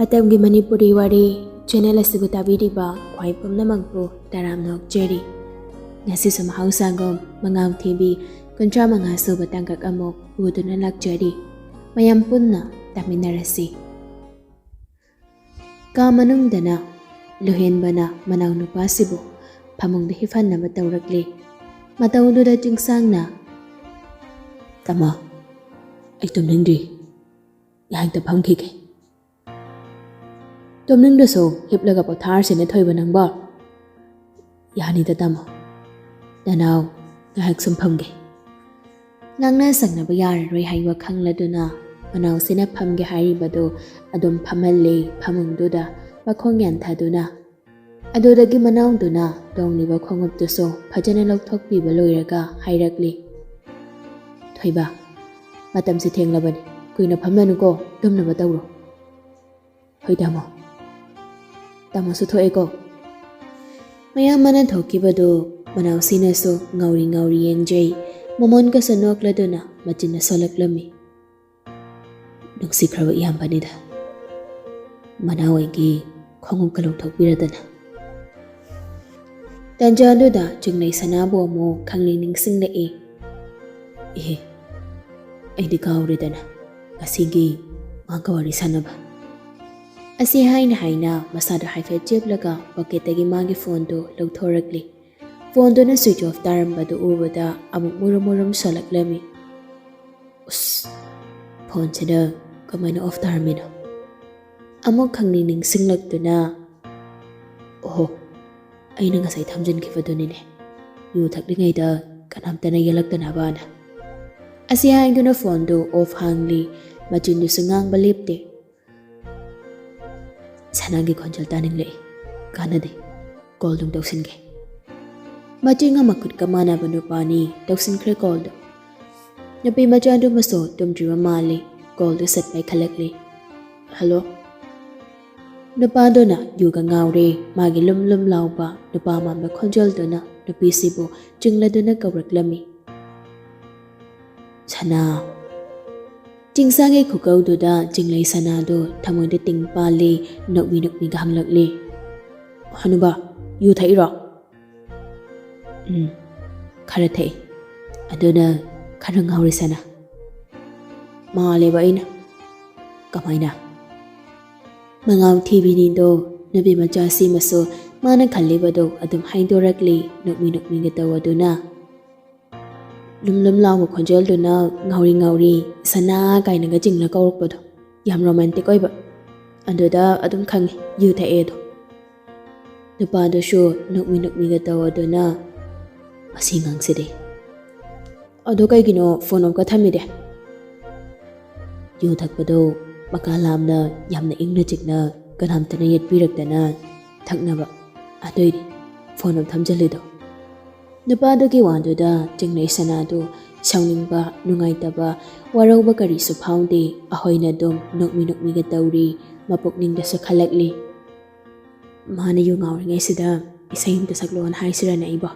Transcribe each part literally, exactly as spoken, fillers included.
ꯃꯇꯝꯒꯤ ꯃꯅꯤꯄꯨꯔꯤ ꯋꯥꯔꯤ ꯆꯦꯅꯦꯜ ꯑꯁꯤꯕꯨ ꯇꯥꯕꯤꯔꯤꯕ ꯈ꯭ꯋꯥꯏ ꯄꯨꯝꯅꯃꯛꯄꯨ ꯇꯔꯥꯝꯅ ꯑꯣꯛꯆꯔꯤ꯫ ꯉꯁꯤꯁꯨ ꯃꯍꯧꯁꯥꯒꯨꯝ ꯃꯉꯥꯜ ꯊꯤꯕꯤ ꯀꯨꯟꯊ꯭ꯔꯥ ꯃꯉꯥ ꯁꯨꯕ ꯇꯥꯡꯀꯛ ꯑꯃꯨꯛ ꯄꯨꯗꯨꯅ ꯂꯥꯛꯆꯔꯤ꯫ ꯃꯌꯥꯝ ꯄꯨꯟꯅ ꯇꯥꯃꯤꯟꯅꯔꯁꯤ꯫ ꯀꯥ ꯃꯅꯨꯡꯗꯅ ꯂꯨꯍꯦꯟꯕꯅ ꯃꯅꯥꯎꯅꯨꯄꯥꯁꯤꯕꯨ ꯐꯃꯨꯡꯗ ꯍꯤꯞꯍꯟꯅꯕ ꯇꯧꯔꯛꯂꯤ꯫ ꯃꯇꯧꯗꯨꯗ ꯆꯤꯡꯁꯥꯡꯅ, "ꯇꯥꯃꯣ, ꯑꯩ ꯇꯨꯝꯅꯤꯡꯗ꯭ꯔꯤ, ꯉꯥꯏꯍꯥꯛꯇ ꯐꯝꯈꯤꯒꯦ꯫" "ꯇꯨꯝꯅꯤꯡꯗ꯭ꯔꯁꯨ ꯍꯤꯞꯂꯒ ꯄꯣꯊꯥꯔꯁꯤꯅꯦ ꯊꯣꯏꯕ ꯅꯪꯕꯣ꯫" "ꯌꯥꯅꯤꯗ ꯇꯥꯃꯣ, ꯅꯅꯥꯎ ꯉꯥꯏꯍꯥꯛ ꯁꯨꯝ ꯐꯝꯒꯦ꯫" ꯉꯥꯡꯅ ꯁꯛꯅꯕ ꯌꯥꯔꯔꯣꯏ ꯍꯥꯏꯕ ꯈꯪꯂꯗꯨꯅ ꯃꯅꯥꯎꯁꯤꯅ ꯐꯝꯒꯦ ꯍꯥꯏꯔꯤꯕꯗꯨ ꯑꯗꯨꯝ ꯐꯝꯍꯜꯂꯦ ꯐꯃꯨꯡꯗꯨꯗ ꯃꯈꯣꯡ ꯌꯥꯟꯊꯗꯨꯅ꯫ ꯑꯗꯨꯗꯒꯤ ꯃꯅꯥꯎꯗꯨꯅ ꯇꯣꯡꯂꯤꯕ ꯈꯣꯡꯎꯞꯇꯨꯁꯨ ꯐꯖꯅ ꯂꯧꯊꯣꯛꯄꯤꯕ ꯂꯣꯏꯔꯒ ꯍꯥꯏꯔꯛꯂꯤ, "ꯊꯣꯏꯕ, ꯃꯇꯝꯁꯤ ꯊꯦꯡꯂꯕꯅꯤ, ꯀꯨꯏꯅ ꯐꯝꯂꯅꯨꯀꯣ, ꯇꯨꯝꯅꯕ ꯇꯧꯔꯣ꯫" "ꯍꯣꯏ ꯇꯥꯃꯣ, ꯇꯥꯃꯣꯁꯨ ꯊꯣꯛꯑꯦꯀꯣ꯫" ꯃꯌꯥꯝꯕꯅ ꯊꯣꯛꯈꯤꯕꯗꯨ ꯃꯅꯥꯎꯁꯤꯅꯁꯨ ꯉꯥꯎꯔꯤ ꯉꯥꯎꯔꯤ ꯌꯦꯡꯖꯩ꯫ ꯃꯃꯣꯟꯒꯁꯨ ꯅꯣꯛꯂꯗꯨꯅ ꯃꯆꯤꯟꯅ ꯁꯣꯜꯂꯛꯂꯝꯃꯤ꯫ "ꯅꯨꯡꯁꯤꯈ꯭ꯔꯕ ꯏꯌꯥꯝꯕꯅꯤꯗ, ꯃꯅꯥꯎ ꯑꯩꯒꯤ ꯈꯣꯡꯎꯞꯀ ꯂꯧꯊꯣꯛꯄꯤꯔꯗꯅ꯫" ꯇꯟꯖꯥꯗꯨꯗ ꯆꯤꯡꯂꯩ ꯁꯅꯥꯕꯨ ꯑꯃꯨꯛ ꯈꯪꯅꯤꯡ ꯅꯤꯡꯁꯤꯡꯂꯛꯏ꯫ "ꯏꯍꯦ, ꯑꯩꯗꯤ ꯀꯥꯎꯔꯦꯗꯅ ꯉꯁꯤꯒꯤ ꯃꯥꯒ ꯋꯥꯔꯤ ꯁꯥꯟꯅꯕ꯫" ꯑꯁꯤ ꯍꯥꯏꯅ ꯍꯥꯏꯅ ꯃꯁꯥꯗꯣ ꯍꯥꯏꯐꯦꯠ ꯆꯦꯞꯂꯒ ꯄꯣꯀꯦꯠꯇꯒꯤ ꯃꯥꯒꯤ ꯐꯣꯟꯗꯨ ꯂꯧꯊꯣꯔꯛꯂꯤ꯫ ꯐꯣꯟꯗꯨꯅ switch off ꯇꯥꯔꯝꯕꯗꯨ ꯎꯕꯗ ꯑꯃꯨꯛ ꯃꯨꯔꯨꯝ ꯃꯨꯔꯨꯝ ꯁꯣꯜꯂꯛꯂꯝꯃꯤ꯫ "ꯎꯁ, ꯐꯣꯟꯁꯤꯅ ꯀꯃꯥꯏꯅ off ꯇꯥꯔꯝꯃꯤꯅꯣ?" ꯑꯃꯨꯛ ꯈꯪꯅꯤꯡ ꯅꯤꯡꯁꯤꯡꯂꯛꯇꯨꯅ, "ꯑꯣꯍꯣ, ꯑꯩꯅ ꯉꯁꯥꯏ ꯊꯝꯖꯤꯟꯈꯤꯕꯗꯨꯅꯤꯅꯦ, ꯌꯨ ꯊꯛꯂꯤꯉꯩꯗ ꯀꯅꯥꯝꯇꯅ ꯌꯦꯜꯂꯛꯇꯅꯕꯅ꯫" ꯑꯁꯤ ꯍꯥꯏꯗꯨꯅ ꯐꯣꯟꯗꯨ off ꯍꯥꯡꯂꯤ, ꯃꯆꯤꯟꯗꯨꯁꯨ ꯉꯥꯡꯕ ꯂꯦꯞꯇꯦ꯫ ꯁꯅꯥꯒꯤ ꯈꯣꯟꯖꯦꯜ ꯇꯥꯅꯤꯡꯂꯛꯏ꯫ ꯀꯥꯟꯅꯗꯦ, call ꯗꯨꯝ ꯇꯧꯁꯤꯟꯒꯦ꯫ ꯃꯆꯤꯟꯒ ꯃꯈꯨꯠꯀ ꯃꯥꯟꯅꯕ ꯅꯨꯄꯥꯅꯤ, ꯇꯧꯁꯤꯟꯈ꯭ꯔꯦ call ꯗꯨ꯫ ꯅꯨꯄꯤ ꯃꯆꯥꯗꯨꯃꯁꯨ ꯇꯨꯝꯗ꯭ꯔꯤꯕ ꯃꯥꯜꯂꯤ, call ꯗꯨ ꯁꯠ ꯄꯥꯏꯈꯠꯂꯛꯂꯤ꯫ "Hello?" ꯅꯨꯄꯥꯗꯨꯅ ꯌꯨꯒ ꯉꯥꯎꯔꯦ, ꯃꯥꯒꯤ ꯂꯨꯝ ꯂꯨꯝ ꯂꯥꯎꯕ ꯅꯨꯄꯥ ꯃꯥꯟꯕ ꯈꯣꯟꯖꯦꯜꯗꯨꯅ ꯅꯨꯄꯤꯁꯤꯕꯨ ꯆꯤꯡꯂꯗꯨꯅ ꯀꯧꯔꯛꯂꯝꯃꯤ꯫ "ꯁꯅꯥ, ꯆꯤꯡꯁꯥꯡꯒꯤ ꯈꯨꯀꯧꯗꯨꯗ ꯆꯤꯡꯂꯩ ꯁꯅꯥꯗꯨ ꯊꯃꯣꯏꯗ ꯇꯤꯡ ꯄꯥꯜꯂꯤ, ꯅꯣꯛꯃꯤ ꯅꯣꯛꯃꯤꯒ ꯍꯪꯂꯛꯂꯤ, "ꯍꯅꯨꯕ, ꯌꯨ ꯊꯛꯏꯔꯣ?" "ꯎꯝ, ꯈꯔ ꯊꯛꯏ꯫ ꯑꯗꯨꯅ ꯈꯔ ꯉꯥꯎꯔꯤ ꯁꯅꯥ꯫" "ꯃꯥꯜꯂꯦꯕ ꯑꯩꯅ꯫" "ꯀꯃꯥꯏꯅ?" ꯃꯉꯥꯎ ꯊꯤꯕꯤꯅꯤꯗꯣ ꯅꯨꯄꯤ ꯃꯆꯥꯁꯤꯃꯁꯨ ꯃꯥꯅ ꯈꯜꯂꯤꯕꯗꯣ ꯑꯗꯨꯝ ꯍꯥꯏꯗꯣꯔꯛꯂꯤ, ꯅꯣꯛꯃꯤ ꯅꯣꯛꯃꯤꯒ ꯇꯧꯗꯨꯅ꯫ ꯂꯨꯝ ꯂꯨꯝ ꯂꯥꯎꯕ ꯈꯣꯟꯖꯦꯜꯗꯨꯅ "ꯉꯥꯎꯔꯤ ꯉꯥꯎꯔꯤ, ꯁꯅꯥ" ꯀꯥꯏꯅꯒ ꯆꯤꯡꯂ ꯀꯧꯔꯛꯄꯗꯣ ꯌꯥꯝ ꯔꯣꯃꯥꯟꯇꯤꯛ ꯑꯣꯏꯕ꯫ ꯑꯗꯨꯗ ꯑꯗꯨꯝ ꯈꯪꯉꯤ ꯌꯨ ꯊꯛꯑꯦꯗꯣ꯫ ꯅꯨꯄꯥꯗꯨꯁꯨ ꯅꯣꯛꯃꯤ ꯅꯣꯛꯃꯤꯒ ꯇꯧꯗꯨꯅ, "ꯃꯁꯤ ꯑꯉꯥꯡꯁꯤꯗꯤ꯫ ꯑꯗꯣ ꯀꯩꯒꯤꯅꯣ ꯐꯣꯟ ꯑꯃꯨꯛꯀ ꯊꯝꯃꯤꯗꯤ?" "ꯌꯨ ꯊꯛꯄꯗꯣ ꯃꯀꯥ ꯂꯥꯝꯅ, ꯌꯥꯝꯅ ꯏꯪꯅ ꯆꯤꯛꯅ, ꯀꯅꯥꯝꯇꯅ ꯌꯦꯠꯄꯤꯔꯛꯇꯅ ꯊꯛꯅꯕ, ꯑꯗꯨꯏꯅꯤ ꯐꯣꯟ ꯑꯃ ꯊꯝꯖꯤꯜꯂꯤꯗꯣ꯫" ꯅꯨꯄꯥꯗꯨꯒꯤ ꯋꯥꯗꯨꯗ ꯆꯤꯡꯂꯩ ꯁꯅꯥꯗꯨ ꯁꯥꯎꯅꯤꯡꯕ, ꯅꯨꯡꯉꯥꯏꯇꯕ, ꯋꯥꯔꯧꯕ ꯀꯔꯤꯁꯨ ꯐꯥꯎꯗꯦ꯫ ꯑꯍꯣꯏꯅ ꯑꯗꯨꯝ ꯅꯣꯛꯃꯤ ꯅꯣꯛꯃꯤꯒ ꯇꯧꯔꯤ꯫ ꯃꯄꯨꯛꯅꯤꯡꯗꯁꯨ ꯈꯜꯂꯛꯂꯤ, "ꯃꯥꯅ ꯌꯨ ꯉꯥꯎꯔꯤꯉꯩꯁꯤꯗ ꯏꯁꯩ ꯑꯝꯇ ꯁꯛꯂꯣꯅ ꯍꯥꯏꯁꯤꯔꯅꯦ ꯑꯩꯕꯣ?"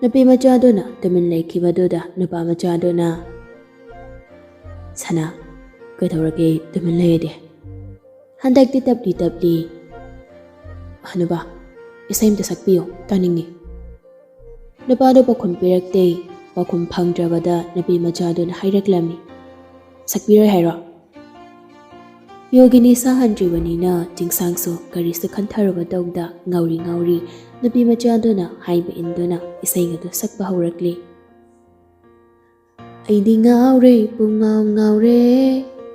ꯅꯨꯄꯤ ꯃꯆꯥꯗꯨꯅ ꯇꯨꯃꯤꯟ ꯂꯩꯈꯤꯕꯗꯨꯗ ꯅꯨꯄꯥ ꯃꯆꯥꯗꯨꯅ, "ꯁꯅꯥ, ꯀꯩꯗꯧꯔꯒꯦ ꯇꯨꯃꯤꯟ ꯂꯩꯔꯗꯤ?" ꯍꯟꯗꯛꯇꯤ ꯇꯞꯂꯤ ꯇꯞꯂꯤ, "ꯍꯅꯨꯕ, ꯏꯁꯩ ꯑꯝꯇ ꯁꯛꯄꯤꯌꯨ, ꯇꯥꯅꯤꯡꯉꯤ꯫" ꯅꯨꯄꯥꯗꯨ ꯄꯥꯎꯈꯨꯝ ꯄꯤꯔꯛꯇꯦ꯫ ꯄꯥꯎꯈꯨꯝ ꯐꯪꯗ꯭ꯔꯕꯗ ꯅꯨꯄꯤ ꯃꯆꯥꯗꯨꯅ ꯍꯥꯏꯔꯛꯂꯝꯃꯤ, "ꯁꯛꯄꯤꯔꯣꯏ ꯍꯥꯏꯔꯣ?" ꯌꯨꯒꯤ ꯅꯤꯁꯥ ꯍꯟꯗ꯭ꯔꯤꯕꯅꯤꯅ ꯆꯤꯡꯁꯥꯡꯁꯨ ꯀꯔꯤꯁꯨ ꯈꯟꯊꯔꯨꯕ ꯇꯧꯗ ꯉꯥꯎꯔꯤ ꯉꯥꯎꯔꯤ ꯅꯨꯄꯤ ꯃꯆꯥꯗꯨꯅ ꯍꯥꯏꯕ ꯏꯟꯗꯨꯅ ꯏꯁꯩ ꯑꯗꯨ ꯁꯛꯄ ꯍꯧꯔꯛꯂꯤ꯫ "ꯑꯩꯗꯤ ꯉꯥꯎꯔꯦ, ꯄꯨꯡꯉꯥꯎ ꯉꯥꯎꯔꯦ,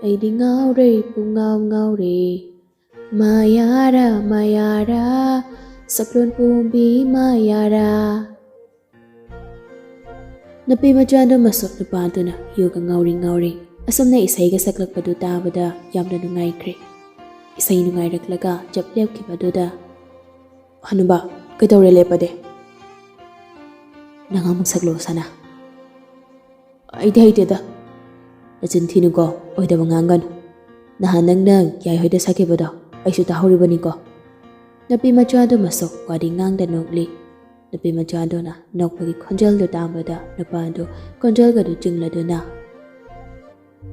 ꯑꯩꯗꯤ ꯉꯥꯎꯔꯦ, ꯄꯨꯡꯉꯥꯎ ꯉꯥꯎꯔꯦ, ꯃꯌꯥꯔꯥ, ꯃꯌꯥꯔꯥ, ꯁꯛꯂꯣꯟ ꯄꯨꯝꯕꯤ ꯃꯌꯥꯔꯥ꯫" ꯅꯨꯄꯤ ꯃꯆꯥꯗꯨꯃꯁꯨ ꯅꯨꯄꯥꯗꯨꯅ ꯌꯨꯒ ꯉꯥꯎꯔꯤ ꯉꯥꯎꯔꯤ ꯑꯁꯨꯝꯅ ꯏꯁꯩꯒ ꯁꯛꯂꯛꯄꯗꯨ ꯇꯥꯕꯗ ꯌꯥꯝꯅ ꯅꯨꯡꯉꯥꯏꯈ꯭ꯔꯦ꯫ ꯏꯁꯩ ꯅꯨꯡꯉꯥꯏꯔꯛꯂꯒ ꯆꯞ ꯂꯦꯞꯈꯤꯕꯗꯨꯗ, "ꯍꯅꯨꯕ, ꯀꯩꯗꯧꯔꯦ ꯂꯦꯞꯄꯗꯤ?" "ꯅꯪ ꯑꯃꯨꯛ ꯁꯛꯂꯣ, ꯁꯅꯥ꯫" "ꯑꯩꯗꯤ ꯍꯩꯇꯦꯗ꯫" "ꯅꯆꯤꯟ ꯊꯤꯅꯨꯀꯣ, ꯑꯣꯏꯗꯕ ꯉꯥꯡꯒꯅꯨ꯫ ꯅꯍꯥꯟ ꯅꯪꯅ ꯌꯥꯏꯍꯣꯏꯗ ꯁꯛꯈꯤꯕꯗꯣ ꯑꯩꯁꯨ ꯇꯥꯍꯧꯔꯤꯕꯅꯤꯀꯣ꯫" ꯅꯨꯄꯤ ꯃꯆꯥꯗꯨꯃꯁꯨ ꯋꯥꯔꯤ ꯉꯥꯡꯗ ꯅꯣꯛꯂꯤ꯫ ꯅꯨꯄꯤ ꯃꯆꯥꯗꯨꯅ ꯅꯣꯛꯄꯒꯤ ꯈꯣꯟꯖꯦꯜꯗꯨ ꯇꯥꯕꯗ ꯅꯨꯄꯥꯗꯨ ꯈꯣꯟꯖꯦꯜꯒꯗꯨ ꯆꯤꯡꯂꯗꯨꯅ,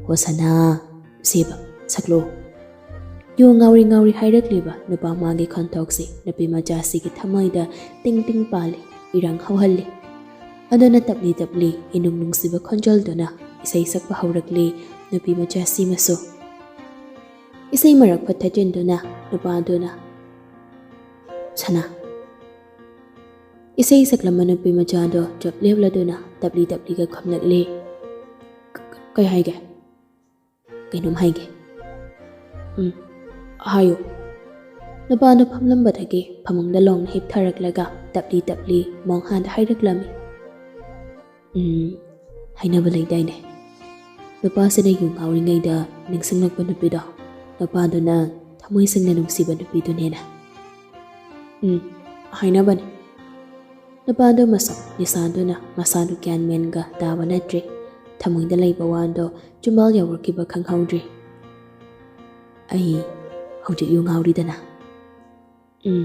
"ꯍꯣ ꯁꯅꯥ, ꯁꯤꯕ, ꯁꯛꯂꯣ?" ꯌꯨ ꯉꯥꯎꯔꯤ ꯉꯥꯎꯔꯤ ꯍꯥꯏꯔꯛꯂꯤꯕ ꯅꯨꯄꯥ ꯃꯥꯒꯤ ꯈꯣꯟꯊꯣꯛꯁꯤ ꯅꯨꯄꯤ ꯃꯆꯥꯁꯤꯒꯤ ꯊꯃꯣꯏꯗ ꯇꯤꯡ ꯇꯤꯡ ꯄꯥꯜꯂꯤ, ꯏꯔꯥꯡ ꯍꯧꯍꯜꯂꯤ꯫ ꯑꯗꯨꯅ ꯇꯞꯂꯤ ꯇꯞꯂꯤ ꯏꯅꯨꯡ ꯅꯨꯡꯁꯤꯕ ꯈꯣꯟꯖꯦꯜꯗꯨꯅ ꯏꯁꯩ ꯁꯛꯄ ꯍꯧꯔꯛꯂꯤ ꯅꯨꯄꯤ ꯃꯆꯥꯁꯤꯃꯁꯨ꯫ ꯏꯁꯩ ꯃꯔꯛ ꯐꯠ ꯊꯠꯆꯤꯟꯗꯨꯅ ꯅꯨꯄꯥꯗꯨꯅ, "ꯁꯅꯥ?" ꯏꯁꯩ ꯁꯛꯂꯝꯕ ꯅꯨꯄꯤ ꯃꯆꯥꯗꯣ ꯆꯞ ꯂꯦꯞꯂꯗꯨꯅ ꯇꯞꯂꯤ ꯇꯞꯂꯤꯒ ꯈꯨꯝꯂꯛꯂꯤ꯫ "ꯀ-, ꯀ-, ꯀꯩ ꯍꯥꯏꯒꯦ?" "ꯀꯩꯅꯣꯝ ꯍꯥꯏꯒꯦ꯫" "ꯎꯝ, ꯍꯥꯏꯌꯨ꯫" ꯅꯨꯄꯥꯗꯣ ꯐꯝꯂꯝꯕꯗꯒꯤ ꯐꯃꯨꯡꯗ ꯂꯣꯡꯅ ꯍꯤꯞꯊꯔꯛꯂꯒ ꯇꯞꯂꯤ ꯇꯞꯂꯤ ꯃꯣꯡꯍꯥꯗ ꯍꯥꯏꯔꯛꯂꯝꯃꯤ꯫ "ꯎꯝ, ꯍꯥꯏꯅꯕ ꯂꯩꯗꯥꯏꯅꯦ? ꯅꯨꯄꯥꯁꯤꯅ ꯌꯨ ꯉꯥꯎꯔꯤꯉꯩꯗ ꯅꯤꯡꯁꯤꯡꯂꯛꯄ ꯅꯨꯄꯤꯗꯣ, ꯅꯨꯄꯥꯗꯨꯅ ꯊꯃꯣꯏ ꯁꯦꯡꯅ ꯅꯨꯡꯁꯤꯕ ꯅꯨꯄꯤꯗꯨꯅꯦꯅ꯫" "ꯎꯝ, ꯍꯥꯏꯅꯕꯅꯦ꯫" ꯅꯨꯄꯥꯗꯨꯃꯁꯨ ꯅꯤꯁꯥꯗꯨꯅ ꯃꯁꯥꯗꯨ ꯒ꯭ꯌꯥꯟ ꯃꯦꯟꯒ ꯇꯥꯕ ꯅꯠꯇ꯭ꯔꯦ꯫ ꯊꯃꯣꯏꯗ ꯂꯩꯕ ꯋꯥꯗꯣ ꯆꯤꯝꯕꯥꯜ ꯌꯧꯔꯛꯈꯤꯕ ꯈꯪꯍꯧꯗ꯭ꯔꯦ꯫ "ꯑꯩ ꯍꯧꯖꯤꯛ ꯌꯨ ꯉꯥꯎꯔꯤꯗꯅ꯫" "ꯎꯝ,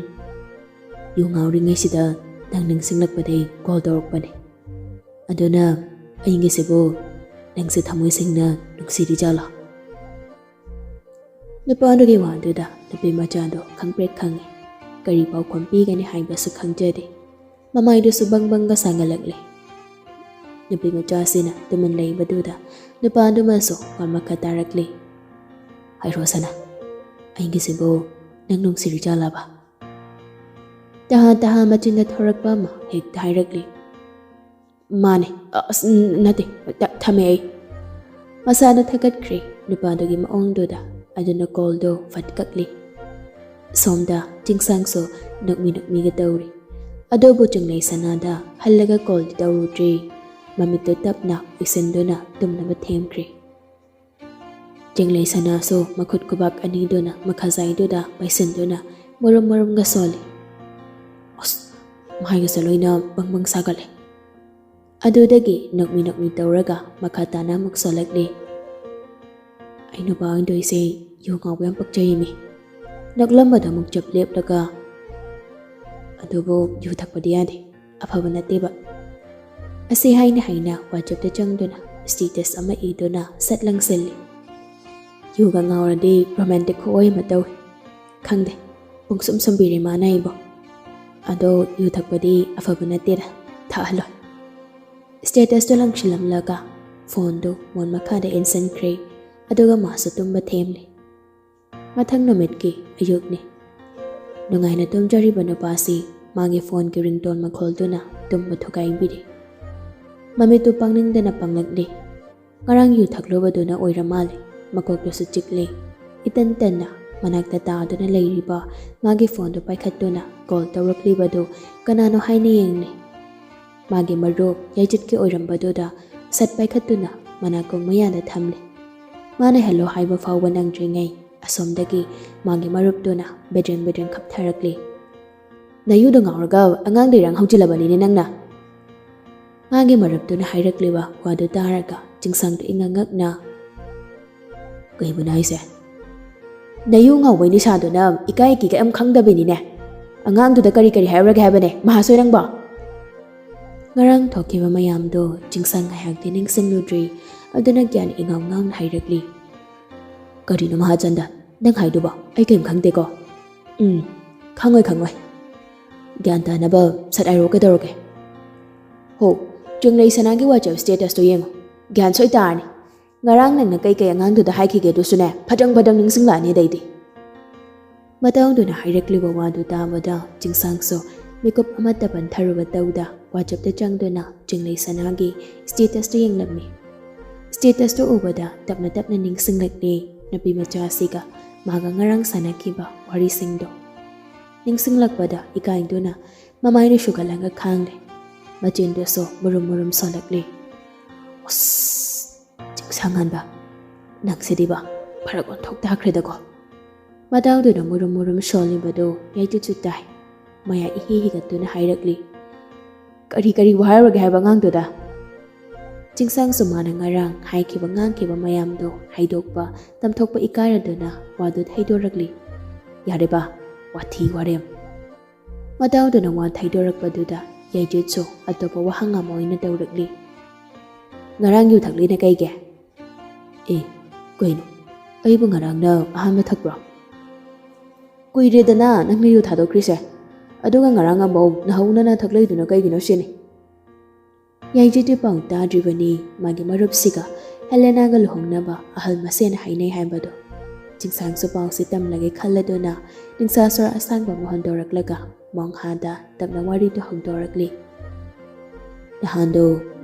ꯌꯨ ꯉꯥꯎꯔꯤꯉꯩꯁꯤꯗ ꯅꯪ ꯅꯤꯡꯁꯤꯡꯂꯛꯄꯗꯩ ꯀꯣꯜ ꯇꯧꯔꯛꯄꯅꯦ꯫ ꯑꯗꯨꯅ ꯑꯩꯒꯤꯁꯤꯕꯨ ꯅꯪꯁꯦ ꯊꯃꯣꯏ ꯁꯦꯡꯅ ꯅꯨꯡꯁꯤꯔꯤꯖꯥꯠꯂꯣ?" ꯅꯨꯄꯥꯗꯨꯒꯤ ꯋꯥꯗꯨꯗ ꯅꯨꯄꯤ ꯃꯆꯥꯗꯣ ꯈꯪꯄ꯭ꯔꯦꯛ ꯈꯪꯉꯤ꯫ ꯀꯔꯤ ꯄꯥꯎꯈꯨꯝ ꯄꯤꯒꯅꯤ ꯍꯥꯏꯕꯁꯨ ꯈꯪꯖꯗꯦ꯫ ꯃꯃꯥꯏꯗꯨꯁꯨ ꯕꯪ ꯕꯪꯒ ꯁꯥꯒꯠꯂꯛꯂꯦ꯫ ꯅꯨꯄꯤ ꯃꯆꯥꯁꯤꯅ ꯇꯨꯃꯤꯟ ꯂꯩꯕꯗꯨꯗ ꯅꯨꯄꯥꯗꯨꯃꯁꯨ ꯋꯥ ꯃꯈꯥ ꯇꯥꯔꯛꯂꯦ꯫ "ꯍꯥꯏꯔꯣ ꯁꯅꯥ, ꯑꯩꯒꯤꯁꯤꯕꯨ ꯅꯪ ꯅꯨꯡꯁꯤꯔꯤꯖꯥꯠꯂꯕ?" ꯇꯍꯥ ꯇꯍꯥ ꯃꯆꯤꯟꯗ ꯊꯣꯔꯛꯄ ꯑꯃ ꯍꯦꯛꯇ ꯍꯥꯏꯔꯛꯂꯤ꯫ "ꯃꯥꯅꯦ, ꯑꯁ, ꯅꯠꯇꯦ, ꯊ-, ꯊꯝꯃꯦ ꯑꯩ꯫" ꯃꯁꯥꯗꯣ ꯊꯥꯒꯠꯈ꯭ꯔꯦ ꯅꯨꯄꯥꯗꯨꯒꯤ ꯃꯑꯣꯡꯗꯨꯗ, ꯑꯗꯨꯅ ꯀꯣꯜꯗꯣ ꯐꯠ ꯀꯛꯂꯤ꯫ ꯁꯣꯝꯗ ꯆꯤꯡꯁꯥꯡꯁꯨ ꯅꯣꯛꯃꯤ ꯅꯣꯛꯃꯤꯒ ꯇꯧꯔꯤ꯫ ꯑꯗꯨꯕꯨ ꯆꯤꯡꯂꯩ ꯁꯅꯥꯗ ꯍꯜꯂꯒ ꯀꯣꯜꯗꯤ ꯇꯧꯔꯨꯗ꯭ꯔꯦ꯫ ꯃꯃꯤꯠꯇꯨ ꯇꯞꯅ ꯎꯏꯁꯤꯟꯗꯨꯅ ꯇꯨꯝꯅꯕ ꯊꯦꯝꯈ꯭ꯔꯦ꯫ ꯆꯤꯡꯂꯩ ꯁꯅꯥꯁꯨ ꯃꯈꯨꯠ ꯈꯨꯕꯥꯛ ꯑꯅꯤꯗꯨꯅ ꯃꯈꯥꯖꯥꯏꯗꯨꯗ ꯄꯥꯏꯁꯤꯟꯗꯨꯅ ꯃꯔꯨꯝ ꯃꯔꯨꯝꯒ ꯁꯣꯜꯂꯤ꯫ ꯑꯁ, ꯃꯥꯏꯒꯁꯦ ꯂꯣꯏꯅ ꯕꯪ ꯕꯪ ꯁꯥꯒꯠꯂꯦ꯫ ꯑꯗꯨꯗꯒꯤ ꯅꯣꯛꯃꯤ ꯅꯣꯛꯃꯤ ꯇꯧꯔꯒ ꯃꯈꯥ ꯇꯥꯅ ꯑꯃꯨꯛ ꯁꯣꯜꯂꯛꯂꯤ꯫ "ꯑꯩ ꯅꯨꯄꯥ ꯑꯣꯏꯗꯣꯏꯁꯦ ꯌꯨ ꯉꯥꯎꯕ ꯌꯥꯝ ꯄꯛꯆꯩꯃꯤ꯫ ꯅꯣꯛꯂꯝꯕꯗ ꯑꯃꯨꯛ ꯆꯞ ꯂꯦꯞꯂꯒ, ꯑꯗꯨꯕꯨ ꯌꯨ ꯊꯛꯄꯗꯤ ꯌꯥꯗꯦ, ꯑꯐꯕ ꯅꯠꯇꯦꯕ꯫" ꯑꯁꯤ ꯍꯥꯏꯅ ꯍꯥꯏꯅ ꯋꯥꯆꯞꯇ ꯆꯪꯗꯨꯅ ꯁ꯭ꯇꯦꯇꯁ ꯑꯃ ꯏꯗꯨꯅ ꯁꯠ ꯂꯪꯁꯤꯜꯂꯤ꯫ "ꯌꯨꯒ ꯉꯥꯎꯔꯗꯤ ꯔꯣꯃꯥꯟꯇꯤꯛ ꯈꯨꯑꯣꯏ ꯑꯃ ꯇꯧꯏ꯫ ꯈꯪꯗꯦ, ꯄꯨꯡꯁꯨꯝ ꯁꯨꯝꯕꯤꯔꯦ ꯃꯥꯅ ꯑꯩꯕꯨ꯫ ꯑꯗꯣ ꯌꯨ ꯊꯛꯄꯗꯤ ꯑꯐꯕ ꯅꯠꯇꯦꯗ, ꯊꯛꯍꯜꯂꯣꯏ"꯫ ꯁ꯭ꯇꯦꯇꯁꯇꯨ ꯂꯪꯁꯤꯜꯂꯝꯂꯒ ꯐꯣꯟꯗꯨ ꯃꯣꯟ ꯃꯈꯥꯗ ꯏꯟꯁꯤꯟꯈ꯭ꯔꯦ, ꯑꯗꯨꯒ ꯃꯥꯁꯨ ꯇꯨꯝꯕ ꯊꯦꯝꯂꯤ꯫ ꯃꯊꯪ ꯅꯨꯃꯤꯠꯀꯤ ꯑꯌꯨꯛꯅꯤ꯫ ꯅꯨꯡꯉꯥꯏꯅ ꯇꯨꯝꯖꯔꯤꯕ ꯅꯨꯄꯥꯁꯤ ꯃꯥꯒꯤ ꯐꯣꯟꯒꯤ ꯔꯤꯡꯇꯣꯟ ꯃꯈꯣꯜꯗꯨꯅ ꯇꯨꯝꯕ ꯊꯨꯒꯥꯏꯕꯤꯔꯤ꯫ ꯃꯃꯤꯠꯇꯨ ꯄꯥꯡꯅꯤꯡꯗꯅ ꯄꯥꯡꯂꯛꯂꯤ꯫ ꯉꯔꯥꯡ ꯌꯨ ꯊꯛꯂꯨꯕꯗꯨꯅ ꯑꯣꯏꯔ ꯃꯥꯜꯂꯦ꯫ ꯃꯀꯣꯛꯇꯨꯁꯨ ꯆꯤꯛꯂꯤ꯫ ꯏꯇꯟ ꯇꯟꯅ ꯃꯅꯥꯛꯇ ꯇꯥꯗꯨꯅ ꯂꯩꯔꯤꯕ ꯃꯥꯒꯤ ꯐꯣꯟꯗꯨ ꯄꯥꯏꯈꯠꯇꯨꯅ ꯀꯣꯜ ꯇꯧꯔꯛꯂꯤꯕꯗꯨ ꯀꯅꯥꯅꯣ ꯍꯥꯏꯅ ꯌꯦꯡꯂꯤ꯫ ꯃꯥꯒꯤ ꯃꯔꯨꯞ ꯌꯥꯏꯖꯤꯠꯀꯤ ꯑꯣꯏꯔꯝꯕꯗꯨꯗ ꯁꯠ ꯄꯥꯏꯈꯠꯇꯨꯅ ꯃꯅꯥꯀꯣꯡ ꯃꯌꯥꯗ ꯊꯝꯂꯤ꯫ ꯃꯥꯅ ꯍꯦꯜꯂꯣ ꯍꯥꯏꯕ ꯐꯥꯎꯕ ꯅꯪꯗ꯭ꯔꯤꯉꯩ ꯑꯁꯣꯝꯗꯒꯤ ꯃꯥꯒꯤ ꯃꯔꯨꯞꯇꯨꯅ ꯕꯦꯗ꯭ꯔꯦꯡ ꯕꯦꯗ꯭ꯔꯦꯡ ꯈꯞꯊꯔꯛꯂꯤ꯫ "ꯅꯌꯨꯗ ꯉꯥꯎꯔꯒ ꯑꯉꯥꯡꯗ ꯏꯔꯥꯡ ꯍꯧꯖꯤꯜꯂꯕꯅꯤꯅꯦ ꯅꯪꯅ"꯫ ꯃꯥꯒꯤ ꯃꯔꯨꯞꯇꯨꯅ ꯍꯥꯏꯔꯛꯂꯤꯕ ꯋꯥꯗꯨ ꯇꯥꯔꯒ ꯆꯤꯡꯁꯥꯡꯗꯨ ꯏꯉꯛ ꯉꯛꯅ, "ꯀꯩꯕꯨꯅꯣ ꯍꯥꯏꯁꯦ? ꯅꯌꯨ ꯉꯥꯎꯕꯩ ꯅꯤꯁꯥꯗꯨꯅ ꯏꯀꯥꯏ ꯀꯤꯀꯥꯏ ꯑꯃ ꯈꯪꯗꯕꯤꯅꯤꯅꯦ꯫ ꯑꯉꯥꯡꯗꯨꯗ ꯀꯔꯤ ꯀꯔꯤ ꯍꯥꯏꯔꯨꯔꯒꯦ ꯍꯥꯏꯕꯅꯦ ꯃꯍꯥꯁꯣꯏ ꯅꯪꯕꯣ?" ꯉꯔꯥꯡ ꯊꯣꯛꯈꯤꯕ ꯃꯌꯥꯝꯗꯣ ꯆꯤꯡꯁꯥꯡ ꯉꯥꯏꯍꯥꯛꯇꯤ ꯅꯤꯡꯁꯤꯡꯂꯨꯗ꯭ꯔꯤ꯫ ꯑꯗꯨꯅ ꯒ꯭ꯌꯥꯟ ꯏꯉꯥꯎ ꯉꯥꯎꯅ ꯍꯥꯏꯔꯛꯂꯤ, "ꯀꯔꯤꯅꯣ ꯃꯍꯥꯆꯟꯗ ꯅꯪ ꯍꯥꯏꯗꯨꯕꯣ? ꯑꯩ ꯀꯩꯝ ꯈꯪꯗꯦꯀꯣ"꯫ "ꯎꯝ, ꯈꯪꯉꯣꯏ ꯈꯪꯉꯣꯏ꯫ ꯒ꯭ꯌꯥꯟ ꯇꯥꯅꯕ ꯁꯠ ꯍꯥꯏꯔꯣ ꯀꯩꯗꯧꯔꯒꯦ?" "ꯍꯣ, ꯆꯤꯡꯂꯩ ꯁꯅꯥꯒꯤ WhatsApp statusꯇꯣ ꯌꯦꯡꯉꯣ꯫ ꯒ꯭ꯌꯥꯟ ꯁꯣꯏ ꯇꯥꯔꯅꯤ꯫ ꯉꯔꯥꯡ ꯅꯪꯅ ꯀꯩꯀꯩ ꯑꯉꯥꯡꯗꯨꯗ ꯍꯥꯏꯈꯤꯒꯦ ꯑꯗꯨꯁꯨꯅꯦ ꯐꯗ꯭ꯔꯪ ꯐꯗ꯭ꯔꯪ ꯅꯤꯡꯁꯤꯡꯂꯛꯑꯅꯤ ꯑꯗꯩꯗꯤ"꯫ ꯃꯇꯥꯎꯗꯨꯅ ꯍꯥꯏꯔꯛꯂꯤꯕ ꯋꯥꯗꯨ ꯇꯥꯕꯗ ꯆꯤꯡꯁꯥꯡꯁꯨ ꯃꯤꯀꯨꯞ ꯑꯃꯠꯇ ꯄꯟꯊꯔꯨꯕ ꯇꯧꯗ WhatsAppꯇ ꯆꯪꯗꯨꯅ ꯆꯤꯡꯂꯩ ꯁꯅꯥꯒꯤ statusꯇꯨ ꯌꯦꯡꯂꯝꯃꯤ꯫ Statusꯇꯨ ꯎꯕꯗ ꯇꯞꯅ ꯇꯞꯅ ꯅꯤꯡꯁꯤꯡꯂꯛꯂꯤ ꯅꯨꯄꯤ ꯃꯆꯥ ꯑꯁꯤꯒ ꯃꯥꯒ ꯉꯔꯥꯡ ꯁꯥꯟꯅꯈꯤꯕ ꯋꯥꯔꯤꯁꯤꯡꯗꯣ꯫ ꯅꯤꯡꯁꯤꯡꯂꯛꯄꯗ ꯏꯀꯥꯏꯗꯨꯅ ꯃꯃꯥꯏꯗꯨ ꯁꯨꯒꯠꯂꯒ ꯈꯥꯡꯂꯦ꯫ ꯃꯆꯤꯟꯗꯨꯁꯨ ꯃꯨꯔꯨꯝ ꯃꯨꯔꯨꯝ ꯁꯣꯜꯂꯛꯂꯤ꯫ "ꯑꯁ, ꯆꯤꯡꯁꯥꯡꯍꯟꯕ, ꯅꯪꯁꯤꯗꯤꯕ ꯐꯔꯛ ꯑꯣꯟꯊꯣꯛ ꯇꯥꯈ꯭ꯔꯦꯗꯀꯣ"꯫ ꯃꯇꯥꯎꯗꯨꯅ ꯃꯨꯔꯨꯝ ꯃꯨꯔꯨꯝ ꯁꯣꯜꯂꯤꯕꯗꯨ ꯌꯥꯏꯇꯨꯁꯨ ꯇꯥꯏ꯫ ꯃꯌꯥ ꯏꯍꯤ ꯍꯤꯒꯠꯇꯨꯅ ꯍꯥꯏꯔꯛꯂꯤ, "ꯀꯔꯤ ꯀꯔꯤ ꯋꯥ ꯍꯥꯏꯔꯨꯔꯒꯦ ꯍꯥꯏꯕ ꯑꯉꯥꯡꯗꯨꯗ?" ꯆꯤꯡꯁꯥꯡꯁꯨ ꯃꯥꯅ ꯉꯔꯥꯡ ꯍꯥꯏꯈꯤꯕ ꯉꯥꯡꯈꯤꯕ ꯃꯌꯥꯝꯗꯣ ꯍꯥꯏꯗꯣꯛꯄ ꯇꯝꯊꯣꯛꯄ ꯏꯀꯥꯏꯔꯗꯨꯅ ꯋꯥꯗꯨ ꯊꯩꯗꯣꯔꯛꯂꯤ꯫ "ꯌꯥꯔꯦꯕ, ꯋꯥꯊꯤ ꯋꯥꯔꯦꯝ"꯫ ꯃꯇꯥꯎꯗꯨꯅ ꯋꯥ ꯊꯩꯗꯣꯔꯛꯄꯗꯨꯗ ꯌꯥꯏꯖꯨꯠꯁꯨ ꯑꯇꯣꯞꯄ ꯋꯥꯍꯪ ꯑꯃ ꯑꯣꯏꯅ ꯇꯧꯔꯛꯂꯤ꯫ "ꯉꯔꯥꯡ ꯌꯨ ꯊꯛꯂꯤꯅ ꯀꯩꯒꯤ?" "ꯑꯦ, ꯀꯩꯅꯣ? ꯑꯩꯕꯨ ꯉꯔꯥꯡꯅ ꯑꯍꯥꯟꯕ ꯊꯛꯄ꯭ꯔꯣ? ꯀꯨꯏꯔꯦꯗꯅ ꯅꯪꯅ ꯌꯨ ꯊꯥꯗꯣꯛꯈ꯭ꯔꯤꯁꯦ꯫ ꯑꯗꯨꯒ ꯉꯔꯥꯡ ꯑꯃꯨꯛ ꯅꯍꯧꯅꯅ ꯊꯛꯂꯛꯏꯗꯨꯅ ꯀꯩꯒꯤꯅꯣ ꯁꯤꯅꯤ?" ꯌꯥꯏꯖꯤꯠꯇꯤ ꯄꯥꯎ ꯇꯥꯗ꯭ꯔꯤꯕꯅꯤ꯫ ꯃꯥꯒꯤ ꯃꯔꯨꯞꯁꯤꯒ ꯍꯦꯂꯦꯅꯥꯒ ꯂꯨꯍꯣꯡꯅꯕ ꯑꯍꯜ ꯃꯁꯦꯟ ꯍꯥꯏꯅꯩ ꯍꯥꯏꯕꯗꯣ꯫ ꯆꯤꯡꯁꯥꯡꯁꯨ ꯄꯥꯎꯁꯤ ꯇꯝꯂꯒꯦ ꯈꯜꯂꯗꯨꯅ ꯅꯤꯡꯁꯥ ꯁꯣꯔ ꯑꯁꯥꯡꯕ ꯑꯃ ꯍꯣꯟꯗꯣꯔꯛꯂꯒ ꯃꯣꯡꯍꯥꯗ ꯇꯞꯅ ꯋꯥꯔꯤꯗꯨ ꯍꯧꯗꯣꯔꯛꯂꯤ꯫ "ꯅꯍꯥꯟꯗꯣ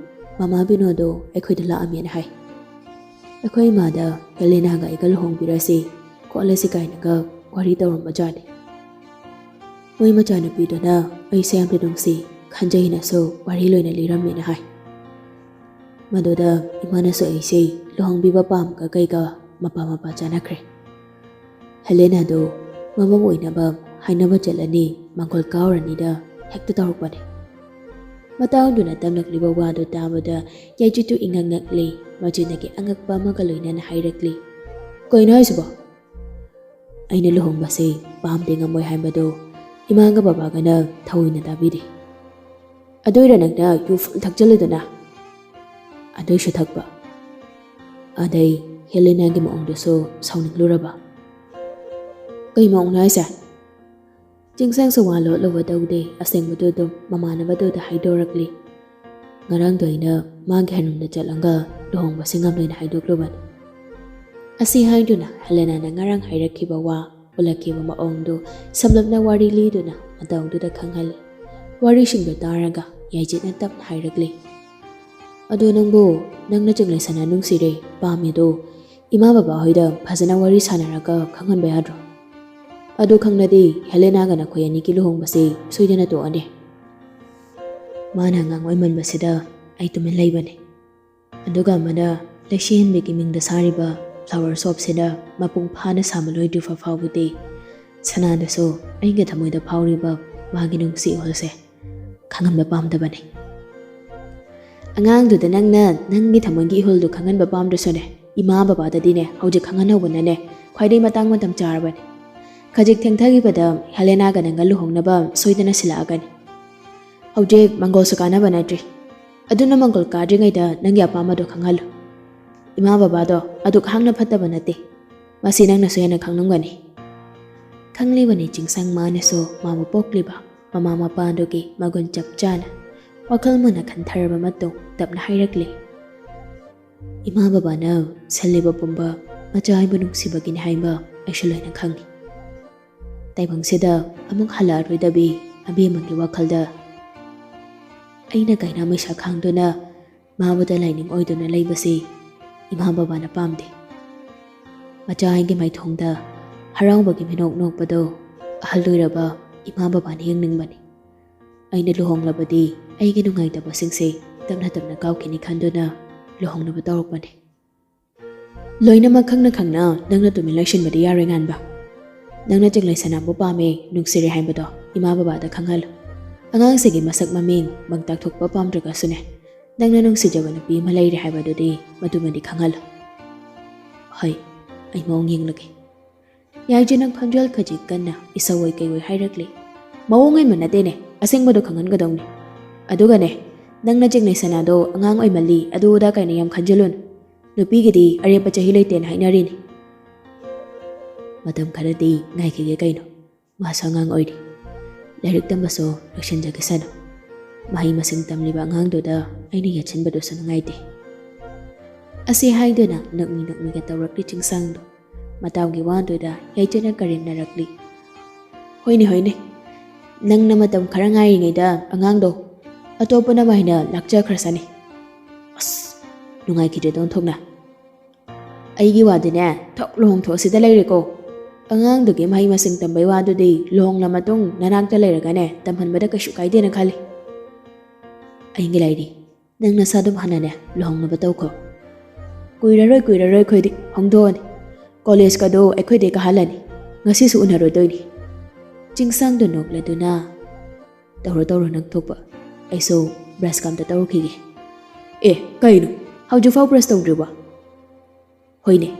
ꯃꯃꯥ ꯕꯤꯅꯣꯗꯣ ꯑꯩꯈꯣꯏꯗ ꯂꯥꯛꯑꯝꯃꯦꯅ ꯍꯥꯏ꯫ ꯑꯩꯈꯣꯏ ꯏꯃꯥꯗ ꯍꯦꯂꯦꯅꯥꯒ ꯑꯩꯒ ꯂꯨꯍꯣꯡꯕꯤꯔꯁꯤ ꯈꯣꯠꯂꯁꯤ ꯀꯥꯏꯅꯒ ꯋꯥꯔꯤ ꯇꯧꯔꯝꯕꯖꯥꯠꯅꯤ꯫ ꯃꯣꯏ ꯃꯆꯥꯅꯨꯄꯤꯗꯨꯅ ꯑꯩꯁꯦ ꯌꯥꯝꯅ ꯅꯨꯡꯁꯤ ꯈꯟꯖꯩꯅꯁꯨ ꯋꯥꯔꯤ ꯂꯣꯏꯅ ꯂꯤꯔꯝꯃꯦꯅ ꯍꯥꯏ꯫ ꯃꯗꯨꯗ ꯏꯃꯥꯅꯁꯨ ꯑꯩꯁꯦ ꯂꯨꯍꯣꯡꯕꯤꯕ ꯄꯥꯝꯒ ꯀꯩꯒ ꯃꯄꯥ ꯃꯄꯥ ꯆꯥꯅꯈ꯭ꯔꯦ꯫ ꯍꯦꯂꯦꯅꯥꯗꯣ ꯃꯃꯧ ꯑꯣꯏꯅꯕ ꯍꯥꯏꯅꯕ ꯆꯠꯂꯅꯤ, ꯃꯥꯡꯒꯣꯜ ꯀꯥꯎꯔꯅꯤꯗ ꯍꯦꯛꯇ ꯇꯧꯔꯛꯄꯅꯦ꯫" ꯃꯇꯥꯡꯗꯨꯅ ꯇꯝꯂꯛꯂꯤꯕ ꯋꯥꯗꯨ ꯇꯥꯕꯗ ꯌꯥꯏꯖꯤꯠꯇꯨ ꯏꯉꯛ ꯉꯛꯂꯤ꯫ ꯃꯆꯤꯟꯗꯒꯤ ꯑꯉꯛꯄ ꯑꯃꯒ ꯂꯣꯏꯅꯅ ꯍꯥꯏꯔꯛꯂꯤ, "ꯀꯩꯅꯣ ꯍꯥꯏꯁꯤꯕꯣ?" "ꯑꯩꯅ ꯂꯨꯍꯣꯡꯕꯁꯦ ꯄꯥꯝꯗꯦ ꯉꯝꯃꯣꯏ ꯍꯥꯏꯕꯗꯣ ꯏꯃꯥꯒ ꯕꯕꯥꯒꯅ ꯊꯑꯣꯏꯅ ꯇꯥꯕꯤꯗꯦ꯫" "ꯑꯗꯨꯏꯔ ꯅꯪꯅ ꯌꯨ ꯐꯨꯜ ꯊꯛꯆꯜꯂꯤꯗꯨꯅ?" "ꯑꯗꯨꯏꯁꯨ ꯊꯛꯄ꯫ ꯑꯗꯩ ꯍꯦꯂꯦꯅꯥꯒꯤ ꯃꯑꯣꯡꯗꯨꯁꯨ ꯁꯥꯎꯅꯤꯡꯂꯨꯔꯕ꯫" "ꯀꯩ ꯃꯑꯣꯡꯅꯣ ꯍꯥꯏꯁꯦ?" ꯆꯤꯡꯁꯥꯡꯁꯨ ꯋꯥ ꯂꯣꯠꯂꯨꯕ ꯇꯧꯗꯦ, ꯑꯁꯦꯡꯕꯗꯨ ꯑꯗꯨꯝ ꯃꯃꯥꯟꯅꯕꯗꯨꯗ ꯍꯥꯏꯗꯣꯔꯛꯂꯤ꯫ "ꯉꯔꯥꯡꯗꯣ ꯑꯩꯅ ꯃꯥꯒꯤ ꯍꯔꯨꯝꯗ ꯆꯠꯂꯒ ꯂꯨꯍꯣꯡꯕꯁꯤ ꯉꯝꯂꯣꯏꯅ ꯍꯥꯏꯗꯣꯛꯂꯨꯕꯅꯤ꯫" ꯑꯁꯤ ꯍꯥꯏꯗꯨꯅ ꯍꯦꯂꯦꯅꯥꯅ ꯉꯔꯥꯡ ꯍꯥꯏꯔꯛꯈꯤꯕ ꯋꯥ, ꯎꯠꯂꯛꯈꯤꯕ ꯃꯑꯣꯡꯗꯨ ꯁꯝꯂꯞꯅ ꯋꯥꯔꯤ ꯂꯤꯗꯨꯅ ꯃꯇꯧꯗꯨꯗ ꯈꯪꯍꯜꯂꯤ꯫ ꯋꯥꯔꯤꯁꯤꯡꯗꯨ ꯇꯥꯔꯒ ꯌꯥꯏꯖꯤꯠꯅ ꯇꯞꯅ ꯍꯥꯏꯔꯛꯂꯤ, "ꯑꯗꯣ ꯅꯪꯕꯨ ꯅꯪꯅ ꯆꯤꯡꯂꯦꯁꯅ ꯅꯨꯡꯁꯤꯔꯦ, ꯄꯥꯝꯃꯦꯗꯣ ꯏꯃꯥ ꯕꯕꯥ ꯍꯣꯏꯗ ꯐꯖꯅ ꯋꯥꯔꯤ ꯁꯥꯟꯅꯔꯒ ꯈꯪꯍꯟꯕ ꯌꯥꯗ꯭ꯔꯣ? ꯑꯗꯨ ꯈꯪꯂꯗꯤ ꯍꯦꯂꯦꯅꯥꯒ ꯅꯈꯣꯏ ꯑꯅꯤꯒꯤ ꯂꯨꯍꯣꯡꯕꯁꯤ ꯁꯣꯏꯗꯅ ꯇꯣꯛꯑꯅꯤ꯫" ꯃꯥꯅ ꯑꯉꯥꯡ ꯑꯣꯏꯃꯟꯕꯁꯤꯗ ꯑꯩ ꯇꯨꯃꯤꯟ ꯂꯩꯕꯅꯤ꯫ ꯑꯗꯨꯒ ꯑꯃꯅ ꯂꯩꯁꯤꯍꯟꯕꯤꯒꯤ ꯃꯤꯡꯗ ꯁꯥꯔꯤꯕ flower shopꯁꯤꯅ ꯃꯄꯨꯡ ꯐꯥꯅ ꯁꯥꯕ ꯂꯣꯏꯗ꯭ꯔꯤꯕ ꯐꯥꯎꯕꯗꯤ ꯁꯅꯥꯗꯁꯨ ꯑꯩꯒꯤ ꯊꯃꯣꯏꯗ ꯐꯥꯎꯔꯤꯕ ꯃꯥꯒꯤ ꯅꯨꯡꯁꯤ ꯏꯍꯨꯜꯁꯦ ꯈꯪꯍꯟꯕ ꯄꯥꯝꯗꯕꯅꯤ꯫ ꯑꯉꯥꯡꯗꯨꯗ ꯅꯪꯅ ꯅꯪꯒꯤ ꯊꯃꯣꯏꯒꯤ ꯏꯍꯨꯜꯗꯨ ꯈꯪꯍꯟꯕ ꯄꯥꯝꯗ꯭ꯔꯁꯨꯅꯦ, ꯏꯃꯥ ꯕꯕꯥꯗꯗꯤꯅꯦ ꯍꯧꯖꯤꯛ ꯈꯪꯍꯟꯍꯧꯕꯅꯅꯦ ꯈ꯭ꯋꯥꯏꯗꯒꯤ ꯃꯇꯥꯡ ꯃꯇꯝ ꯆꯥꯔꯕꯅꯤ꯫ ꯈꯖꯤꯛ ꯊꯦꯡꯊꯈꯤꯕꯗ ꯍꯦꯂꯦꯅꯥꯒ ꯅꯪꯒ ꯂꯨꯍꯣꯡꯅꯕ ꯁꯣꯏꯗꯅ ꯁꯤꯜꯂꯛꯑꯒꯅꯤ꯫ ꯍꯧꯖꯤꯛ ꯃꯪꯒꯣꯜꯁꯨ ꯀꯥꯟꯅꯕ ꯅꯠꯇ꯭ꯔꯤ꯫ ꯑꯗꯨꯅ ꯃꯪꯒꯣꯜ ꯀꯥꯗ꯭ꯔꯤꯉꯩꯗ ꯅꯪꯒꯤ ꯑꯄꯥꯝꯕꯗꯣ ꯈꯪꯍꯜꯂꯨ꯫ ꯏꯃꯥ ꯕꯕꯥꯗꯣ ꯑꯗꯨꯛ ꯍꯥꯡꯅ ꯐꯠꯇꯕ ꯅꯠꯇꯦ꯫ ꯃꯁꯤ ꯅꯪꯅꯁꯨ ꯍꯦꯟꯅ ꯈꯪꯂꯝꯒꯅꯤ꯫ ꯈꯪꯂꯤꯕꯅꯤ ꯆꯤꯡꯁꯥꯡ ꯃꯥꯅꯁꯨ ꯃꯥꯕꯨ ꯄꯣꯛꯂꯤꯕ ꯃꯃꯥ ꯃꯄꯥꯗꯨꯒꯤ ꯃꯒꯨꯟ ꯆꯞ ꯆꯥꯅ ꯋꯥꯈꯜ ꯃꯨꯟꯅ ꯈꯟꯊꯔꯕ ꯃꯇꯨꯡ ꯇꯞꯅ ꯍꯥꯏꯔꯛꯂꯤ꯫ ꯏꯃꯥ ꯕꯕꯥꯅ ꯁꯜꯂꯤꯕ ꯄꯨꯝꯕ ꯃꯆꯥ ꯍꯥꯏꯕꯨ ꯅꯨꯡꯁꯤꯕꯒꯤꯅꯤ ꯍꯥꯏꯕ ꯑꯩꯁꯨ ꯂꯣꯏꯅ ꯈꯪꯏ꯫ ꯇꯥꯏꯕꯪꯁꯤꯗ ꯑꯃꯨꯛ ꯍꯜꯂꯛꯑꯔꯣꯏꯗꯕꯤ ꯑꯕꯦꯝꯃꯒꯤ ꯋꯥꯈꯜꯗ ꯑꯩꯅ ꯀꯩꯅꯥ ꯃꯩꯁꯥ ꯈꯥꯡꯗꯨꯅ ꯃꯥꯕꯨꯗ ꯂꯥꯏꯅꯤꯡ ꯑꯣꯏꯗꯨꯅ ꯂꯩꯕꯁꯤ ꯏꯃꯥ ꯕꯕꯥꯅ ꯄꯥꯝꯗꯦ꯫ ꯃꯆꯥ ꯑꯩꯒꯤ ꯃꯥꯏꯊꯣꯡꯗ ꯍꯔꯥꯎꯕꯒꯤ ꯃꯤꯅꯣꯛ ꯅꯣꯛꯄꯗꯣ ꯑꯍꯜ ꯑꯣꯏꯔꯕ ꯏꯃꯥ ꯕꯕꯥꯅ ꯌꯦꯡꯅꯤꯡꯕꯅꯤ꯫ ꯑꯩꯅ ꯂꯨꯍꯣꯡꯂꯕꯗꯤ ꯑꯩꯒꯤ ꯅꯨꯡꯉꯥꯏꯇꯕꯁꯤꯡꯁꯦ ꯇꯞꯅ ꯇꯞꯅ ꯀꯥꯎꯈꯤꯅꯤ ꯈꯟꯗꯨꯅ ꯂꯨꯍꯣꯡꯅꯕ ꯇꯧꯔꯛꯄꯅꯤ꯫ ꯂꯣꯏꯅꯃꯛ ꯈꯪꯅ ꯈꯪꯅ ꯅꯪꯅ ꯇꯨꯃꯤꯟ ꯂꯩꯁꯤꯟꯕꯗꯤ ꯌꯥꯔꯣꯏ ꯉꯥꯟꯕ꯫ ꯅꯪꯅ ꯆꯤꯡꯂꯩ ꯁꯅꯥꯕꯨ ꯄꯥꯝꯃꯦ, ꯅꯨꯡꯁꯤꯔꯦ ꯍꯥꯏꯕꯗꯣ ꯏꯃꯥ ꯕꯕꯥꯗ ꯈꯪꯍꯜꯂꯨ꯫ ꯑꯉꯥꯡꯁꯤꯒꯤ ꯃꯁꯛ ꯃꯃꯤꯡ ꯃꯪꯇꯥꯛ ꯊꯣꯛꯄ ꯄꯥꯝꯗ꯭ꯔꯒꯁꯨꯅꯦ, ꯅꯪꯅ ꯅꯨꯡꯁꯤꯖꯕ ꯅꯨꯄꯤ ꯑꯃ ꯂꯩꯔꯦ ꯍꯥꯏꯕꯗꯨꯗꯤ ꯃꯗꯨꯃꯗꯤ ꯈꯪꯍꯜꯂꯨ꯫ ꯍꯣꯏ, ꯑꯩ ꯃꯑꯣꯡ ꯌꯦꯡꯂꯒꯦ꯫ ꯌꯥꯏꯖꯅ ꯈꯣꯟꯖꯦꯜ ꯈꯖꯤꯛ ꯀꯟꯅ ꯏꯁꯧ ꯑꯣꯏ ꯀꯩ ꯑꯣꯏ ꯍꯥꯏꯔꯛꯂꯤ꯫ ꯃꯑꯣꯡ ꯑꯣꯏꯃ ꯅꯠꯇꯦꯅꯦ, ꯑꯁꯦꯡꯕꯗꯣ ꯈꯪꯍꯟꯒꯗꯧꯅꯤ꯫ ꯑꯗꯨꯒꯅꯦ, ꯅꯪꯅ ꯆꯤꯡꯂꯩ ꯁꯅꯥꯗꯣ ꯑꯉꯥꯡ ꯑꯣꯏꯃꯜꯂꯤ, ꯑꯗꯨ ꯑꯗꯥ ꯀꯥꯏꯅ ꯌꯥꯝ ꯈꯟꯖꯤꯜꯂꯨꯅꯨ꯫ ꯅꯨꯄꯤꯒꯤꯗꯤ ꯑꯔꯦꯞꯄ ꯆꯍꯤ ꯂꯩꯇꯦꯅ ꯍꯥꯏꯅꯔꯤꯅꯤ꯫ ꯃꯇꯝ ꯈꯔꯗꯤ ꯉꯥꯏꯈꯤꯒꯦ ꯀꯩꯅꯣ, ꯃꯥꯁꯨ ꯑꯉꯥꯡ ꯑꯣꯏꯔꯤ꯫ ꯂꯥꯏꯔꯤꯛ ꯇꯝꯕꯁꯨ ꯂꯣꯏꯁꯤꯟꯖꯈꯤꯁꯅꯨ꯫ ꯃꯍꯩ ꯃꯁꯤꯡ ꯇꯝꯂꯤꯕ ꯑꯉꯥꯡꯗꯨꯗ ꯑꯩꯅ ꯌꯦꯠꯁꯤꯟꯕꯗꯨꯁꯨ ꯅꯨꯡꯉꯥꯏꯇꯦ꯫ ꯑꯁꯤ ꯍꯥꯏꯗꯨꯅ ꯅꯛꯃꯤ ꯅꯛꯃꯤꯒ ꯇꯧꯔꯛꯂꯤ ꯆꯤꯡꯁꯥꯡꯗꯣ꯫ ꯃꯇꯥꯎꯒꯤ ꯋꯥꯗꯨꯗ ꯌꯥꯏꯆꯅ ꯀꯔꯦꯝꯅꯔꯛꯂꯤ꯫ ꯍꯣꯏꯅꯦ, ꯍꯣꯏꯅꯦ, ꯅꯪꯅ ꯃꯇꯝ ꯈꯔ ꯉꯥꯏꯔꯤꯉꯩꯗ ꯑꯉꯥꯡꯗꯣ ꯑꯇꯣꯞꯄꯅ ꯃꯥꯏꯅ ꯂꯥꯛꯆꯈ꯭ꯔꯁꯅꯤ꯫ ꯑꯁ, ꯅꯨꯡꯉꯥꯏꯈꯤꯗ꯭ꯔꯦꯗ ꯑꯣꯟꯊꯣꯛꯅ꯫ ꯑꯩꯒꯤ ꯋꯥꯗꯤꯅꯦ, ꯊꯣꯛ ꯂꯨꯍꯣꯡꯊꯣꯛꯑꯁꯤꯗ ꯂꯩꯔꯦꯀꯣ꯫ ꯑꯉꯥꯡꯗꯨꯒꯤ ꯃꯍꯩ ꯃꯁꯤꯡ ꯇꯝꯕꯩ ꯋꯥꯗꯨꯗꯤ ꯂꯨꯍꯣꯡꯂ ꯃꯇꯨꯡ ꯅꯅꯥꯛꯇ ꯂꯩꯔꯒꯅꯦ ꯇꯝꯍꯟꯕꯗ ꯀꯩꯁꯨ ꯀꯥꯏꯗꯦꯅ ꯈꯜꯂꯤ꯫ ꯑꯩꯒꯤ ꯂꯥꯏꯔꯤ, ꯅꯪ ꯅꯁꯥꯗꯨꯝ ꯍꯥꯟꯅꯅꯦ ꯂꯨꯍꯣꯡꯅꯕ ꯇꯧꯈꯣ꯫ ꯀꯨꯏꯔꯔꯣꯏ, ꯀꯨꯏꯔꯔꯣꯏ ꯑꯩꯈꯣꯏꯗꯤ ꯍꯣꯡꯗꯣꯛꯑꯅꯤ꯫ ꯀꯣꯂꯦꯖꯀꯗꯣ ꯑꯩꯈꯣꯏꯗꯩ ꯀꯥꯍꯜꯂꯅꯤ꯫ ꯉꯁꯤꯁꯨ ꯎꯅꯔꯣꯏꯗꯣꯏꯅꯤ꯫ ꯆꯤꯡꯁꯥꯡꯗꯣ ꯅꯣꯛꯂꯗꯨꯅ, "ꯇꯧꯔꯣ, ꯇꯧꯔꯣ ꯅꯪ ꯊꯣꯛꯄ꯫ ꯑꯩꯁꯨ ꯕ꯭ꯔꯁꯀ ꯑꯝꯇ ꯇꯧꯔꯨꯈꯤꯒꯦ꯫" "ꯑꯦ, ꯀꯩꯅꯣ? ꯍꯧꯖꯤꯛꯐꯥꯎ ꯕ꯭ꯔꯁ ꯇꯧꯗ꯭ꯔꯤꯕꯣ?" "ꯍꯣꯏꯅꯦ,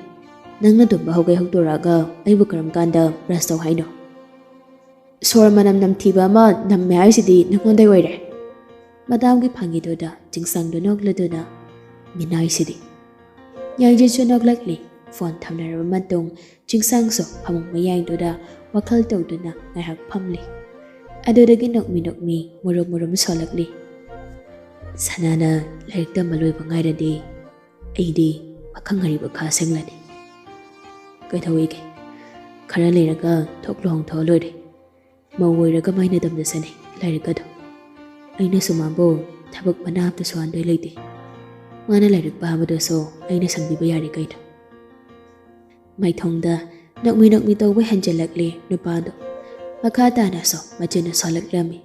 ꯅꯪꯅ ꯇꯨꯝꯕ ꯍꯧꯒꯩ ꯍꯧꯗꯣꯔꯛꯑꯒ ꯑꯩꯕꯨ ꯀꯔꯝ ꯀꯥꯟꯗ ꯕ꯭ꯔꯁ ꯇꯧ ꯍꯥꯏꯅꯣ? ꯁꯣꯔ ꯃꯅꯝ ꯅꯝꯊꯤꯕ ꯑꯃ ꯅꯝꯃꯦ ꯍꯥꯏꯁꯤꯗꯤ ꯅꯪꯉꯣꯟꯗꯩ ꯑꯣꯏꯔꯦ꯫" ꯃꯗꯥꯝꯒꯤ ꯐꯥꯒꯤꯗꯨꯗ ꯆꯤꯡꯁꯥꯡꯗꯨ ꯅꯣꯛꯂꯗꯨꯅ, "ꯃꯤꯅꯥꯏꯁꯤꯗꯤ!" ꯌꯥꯏꯖꯤꯠꯁꯨ ꯅꯣꯛꯂꯛꯂꯤ꯫ ꯐꯣꯟ ꯊꯝꯅꯔꯕ ꯃꯇꯨꯡ ꯆꯤꯡꯁꯥꯡꯁꯨ ꯐꯃꯨꯡ ꯃꯌꯥꯏꯗꯨꯗ ꯋꯥꯈꯜ ꯇꯧꯗꯨꯅ ꯉꯥꯏꯍꯥꯛ ꯐꯝꯂꯤ꯫ ꯑꯗꯨꯗꯒꯤ ꯅꯣꯛꯃꯤ ꯅꯣꯛꯃꯤ ꯃꯨꯔꯨꯝ ꯃꯨꯔꯨꯝ ꯁꯣꯜꯂꯛꯂꯤ꯫ "ꯁꯅꯥꯅ ꯂꯥꯏꯔꯤꯛ ꯇꯝꯕ ꯂꯣꯏꯕ ꯉꯥꯏꯔꯗꯤ ꯑꯩꯗꯤ ꯄꯥꯈꯪ ꯑꯔꯤꯕ ꯈꯥ ꯁꯦꯡꯂꯅꯤ꯫ ꯀꯩꯗꯧꯋꯤꯒꯦ? ꯈꯔ ꯂꯩꯔꯒ ꯊꯣꯛ ꯂꯨꯍꯣꯡꯊꯣꯛꯑ ꯂꯣꯏꯔꯦ꯫ ꯃꯧ ꯑꯣꯏꯔꯒ ꯃꯥꯏꯅ ꯇꯝꯖꯁꯅꯤ ꯂꯥꯏꯔꯤꯛ ꯑꯗꯣ꯫ ꯑꯩꯅꯁꯨ ꯃꯥꯕꯨ ꯊꯕꯛ ꯃꯅꯥ ꯑꯝꯇ ꯁꯨꯍꯟꯗꯣꯏ ꯂꯩꯇꯦ꯫ ꯃꯥꯅ ꯂꯥꯏꯔꯤꯛ ꯄꯥꯕꯗꯨꯁꯨ ꯑꯩꯅ ꯁꯪꯕꯤꯕ ꯌꯥꯔꯦ ꯀꯩꯅꯣ?" ꯃꯥꯏꯊꯣꯡꯗ ꯅꯣꯛꯃꯤ ꯅꯣꯛꯃꯤ ꯇꯧꯕ ꯍꯦꯟꯖꯤꯜꯂꯛꯂꯦ ꯅꯨꯄꯥꯗꯣ꯫ ꯃꯈꯥ ꯇꯥꯅꯁꯨ ꯃꯆꯤꯟꯅ ꯁꯣꯜꯂꯛꯂꯝꯃꯤ꯫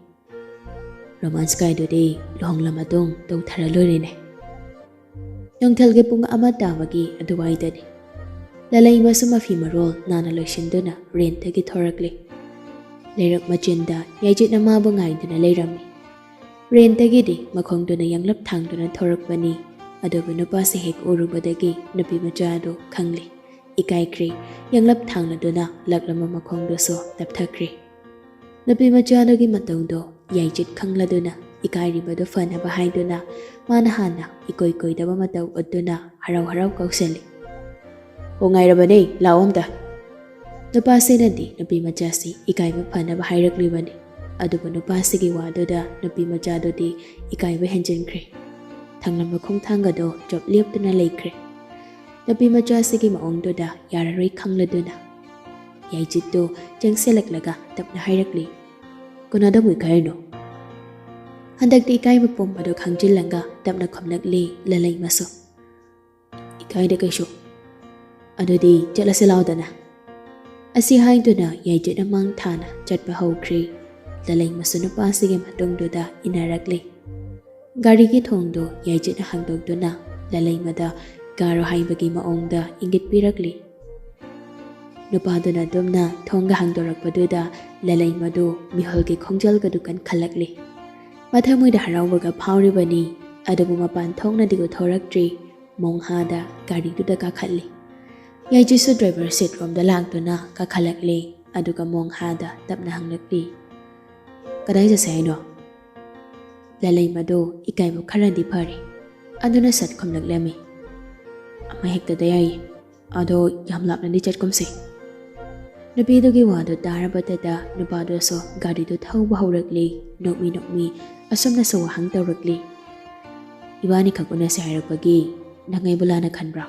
"ꯔꯣꯃꯥꯟꯁ ꯀꯥꯏꯗꯨꯗꯤ ꯂꯨꯍꯣꯡꯂ ꯃꯇꯨꯡ ꯇꯧꯊꯔ ꯂꯣꯏꯔꯦꯅꯦ꯫" ꯅꯨꯡꯊꯤꯜꯒꯤ ꯄꯨꯡ ꯑꯃ ꯇꯥꯕꯒꯤ ꯑꯗꯨꯋꯥꯏꯗꯅꯤ꯫ ꯂꯂꯩꯃꯁꯨ ꯃꯐꯤ ꯃꯔꯣꯜ ꯅꯥꯟꯅ ꯂꯣꯏꯁꯤꯟꯗꯨꯅ ꯔꯦꯟꯠꯇꯒꯤ ꯊꯣꯔꯛꯂꯤ꯫ ꯂꯩꯔꯛ ꯃꯆꯤꯟꯗ ꯌꯥꯏꯖꯤꯠꯅ ꯃꯥꯕꯨ ꯉꯥꯏꯗꯨꯅ ꯂꯩꯔꯝꯃꯤ꯫ ꯔꯦꯟꯠꯇꯒꯤꯗꯤ ꯃꯈꯣꯡꯗꯨꯅ ꯌꯥꯡꯂꯞ ꯊꯥꯡꯗꯨꯅ ꯊꯣꯔꯛꯄꯅꯤ꯫ ꯑꯗꯨꯕꯨ ꯅꯨꯄꯥꯁꯤ ꯍꯦꯛ ꯎꯔꯨꯕꯗꯒꯤ ꯅꯨꯄꯤ ꯃꯆꯥ ꯑꯗꯨ ꯈꯪꯂꯤ꯫ ꯏꯀꯥꯏꯈ꯭ꯔꯦ꯫ ꯌꯥꯡꯂꯞ ꯊꯥꯡꯂꯗꯨꯅ ꯂꯥꯛꯂꯝꯕ ꯃꯈꯣꯡꯗꯨꯁꯨ ꯇꯞꯊꯈ꯭ꯔꯦ꯫ ꯅꯨꯄꯤ ꯃꯆꯥꯗꯨꯒꯤ ꯃꯇꯧꯗꯣ ꯌꯥꯏꯖꯤꯠ ꯈꯪꯂꯗꯨꯅ ꯏꯀꯥꯏꯔꯤꯕꯗꯨ ꯐꯅꯕ ꯍꯥꯏꯗꯨꯅ ꯃꯥꯅ ꯍꯥꯟꯅ ꯏꯀꯣꯏ ꯀꯣꯏꯗꯕ ꯃꯇꯧ ꯎꯠꯇꯨꯅ ꯍꯔꯥꯎ ꯍꯔꯥꯎ ꯀꯧꯁꯜꯂꯤ꯫ "ꯑꯣ, ꯉꯥꯏꯔꯕꯅꯦ, ꯂꯥꯛꯑꯣ ꯑꯝꯇ꯫" ꯅꯨꯄꯥꯁꯤꯅꯗꯤ ꯅꯨꯄꯤ ꯃꯆꯥꯁꯤ ꯏꯀꯥꯏꯕ ꯐꯅꯕ ꯍꯥꯏꯔꯛꯂꯤꯕꯅꯤ꯫ ꯑꯗꯨꯕꯨ ꯅꯨꯄꯥꯁꯤꯒꯤ ꯋꯥꯗꯨꯗ ꯅꯨꯄꯤ ꯃꯆꯥꯗꯨꯗꯤ ꯏꯀꯥꯏꯕ ꯍꯦꯟꯖꯤꯟꯈ꯭ꯔꯦ꯫ ꯊꯥꯡꯂꯝꯕ ꯈꯣꯡꯊꯥꯡꯒꯗꯣ ꯆꯞ ꯂꯦꯞꯇꯨꯅ ꯂꯩꯈ꯭ꯔꯦ꯫ ꯅꯨꯄꯤ ꯃꯆꯥꯁꯤꯒꯤ ꯃꯑꯣꯡꯗꯨꯗ ꯌꯥꯔꯔꯣꯏ ꯈꯪꯂꯗꯨꯅ ꯌꯥꯏꯖꯤꯠꯇꯨ ꯆꯪꯁꯤꯜꯂꯛꯂꯒ ꯇꯞꯅ ꯍꯥꯏꯔꯛꯂꯤ, "ꯀꯅꯥꯗ ꯑꯃꯨꯛ ꯏꯀꯥꯏꯔꯤꯅꯣ?" ꯍꯟꯗꯛꯇꯤ ꯏꯀꯥꯏꯕ ꯄꯣꯝꯕꯗꯨ ꯈꯪꯖꯤꯜꯂꯒ ꯇꯞꯅ ꯈꯨꯝꯂꯛꯂꯤ ꯂꯂꯩꯃꯁꯨ, "ꯏꯀꯥꯏꯗꯦ ꯀꯩꯁꯨ꯫ ꯑꯗꯨꯗꯤ ꯆꯠꯂꯁꯤ ꯂꯥꯎꯗꯅ꯫" ꯑꯁꯤ ꯍꯥꯏꯗꯨꯅ ꯌꯥꯏꯖꯤꯠꯅ ꯃꯥꯡ ꯊꯥꯅ ꯆꯠꯄ ꯍꯧꯈ꯭ꯔꯦ꯫ ꯂꯂꯩꯃꯁꯨ ꯅꯨꯄꯥꯁꯤꯒꯤ ꯃꯇꯨꯡꯗꯨꯗ ꯏꯟꯅꯔꯛꯂꯤ꯫ ꯒꯥꯔꯤꯒꯤ ꯊꯣꯡꯗꯨ ꯌꯥꯏꯖꯤꯠꯅ ꯍꯥꯡꯗꯣꯛꯇꯨꯅ ꯂꯂꯩꯃꯗ ꯀꯥꯔꯣ ꯍꯥꯏꯕꯒꯤ ꯃꯑꯣꯡꯗ ꯏꯪꯒꯤꯠ ꯄꯤꯔꯛꯂꯤ꯫ ꯅꯨꯄꯥꯗꯨꯅ ꯑꯗꯨꯝꯅ ꯊꯣꯡꯒ ꯍꯥꯡꯗꯣꯔꯛꯄꯗꯨꯗ ꯂꯂꯩꯃꯗꯨ ꯃꯤꯍꯨꯜꯒꯤ ꯈꯣꯡꯖꯦꯜꯒꯗꯨ ꯀꯟꯈꯠꯂꯛꯂꯤ꯫ ꯃꯊꯃꯣꯏꯗ ꯍꯔꯥꯎꯕꯒ ꯐꯥꯎꯔꯤꯕꯅꯤ, ꯑꯗꯨꯕꯨ ꯃꯄꯥꯟ ꯊꯣꯛꯅꯗꯤ ꯎꯠꯊꯣꯔꯛꯇ꯭ꯔꯤ꯫ ꯃꯣꯡꯍꯥꯗ ꯒꯥꯔꯤꯗꯨꯗ ꯀꯥꯈꯠꯂꯤ꯫ ꯌꯥꯏꯖꯤꯠꯁꯨ ꯗ꯭ꯔꯥꯏꯚꯔ ꯁꯤꯠ ꯔꯣꯝꯗ ꯂꯥꯛꯇꯨꯅ ꯀꯥꯈꯠꯂꯛꯂꯤ, ꯑꯗꯨꯒ ꯃꯣꯡꯍꯥꯗ ꯇꯞꯅ ꯍꯪꯂꯛꯂꯤ, "ꯀꯗꯥꯏ ꯆꯠꯁꯦ ꯍꯥꯏꯅꯣ?" ꯂꯂꯩꯃꯗꯨ ꯏꯀꯥꯏꯕ ꯈꯔꯗꯤ ꯐꯔꯦ꯫ ꯑꯗꯨꯅ ꯁꯠ ꯈꯨꯝꯂꯛꯂꯝꯃꯤ, "ꯑꯃ ꯍꯦꯛꯇꯗ ꯌꯥꯏꯌꯦ꯫ ꯑꯗꯣ ꯌꯥꯝ ꯂꯥꯞꯅꯗꯤ ꯆꯠꯀꯨꯝꯁꯦ꯫" ꯅꯨꯄꯤꯗꯨꯒꯤ ꯋꯥꯗꯨ ꯇꯥꯔꯕꯗꯇ ꯅꯨꯄꯥꯗꯨꯁꯨ ꯒꯥꯔꯤꯗꯨ ꯊꯧꯕ ꯍꯧꯔꯛꯂꯤ꯫ ꯅꯣꯛꯃꯤ ꯅꯣꯛꯃꯤ ꯑꯁꯨꯝꯅꯁꯨ ꯋꯥꯍꯪ ꯇꯧꯔꯛꯂꯤ, "ꯏꯕꯥꯅꯤꯈꯛ ꯎꯅꯁꯦ ꯍꯥꯏꯔꯛꯄꯒꯤ ꯅꯪ ꯑꯩꯕꯨ ꯂꯥꯟꯅ ꯈꯟꯕ꯭ꯔꯥ?"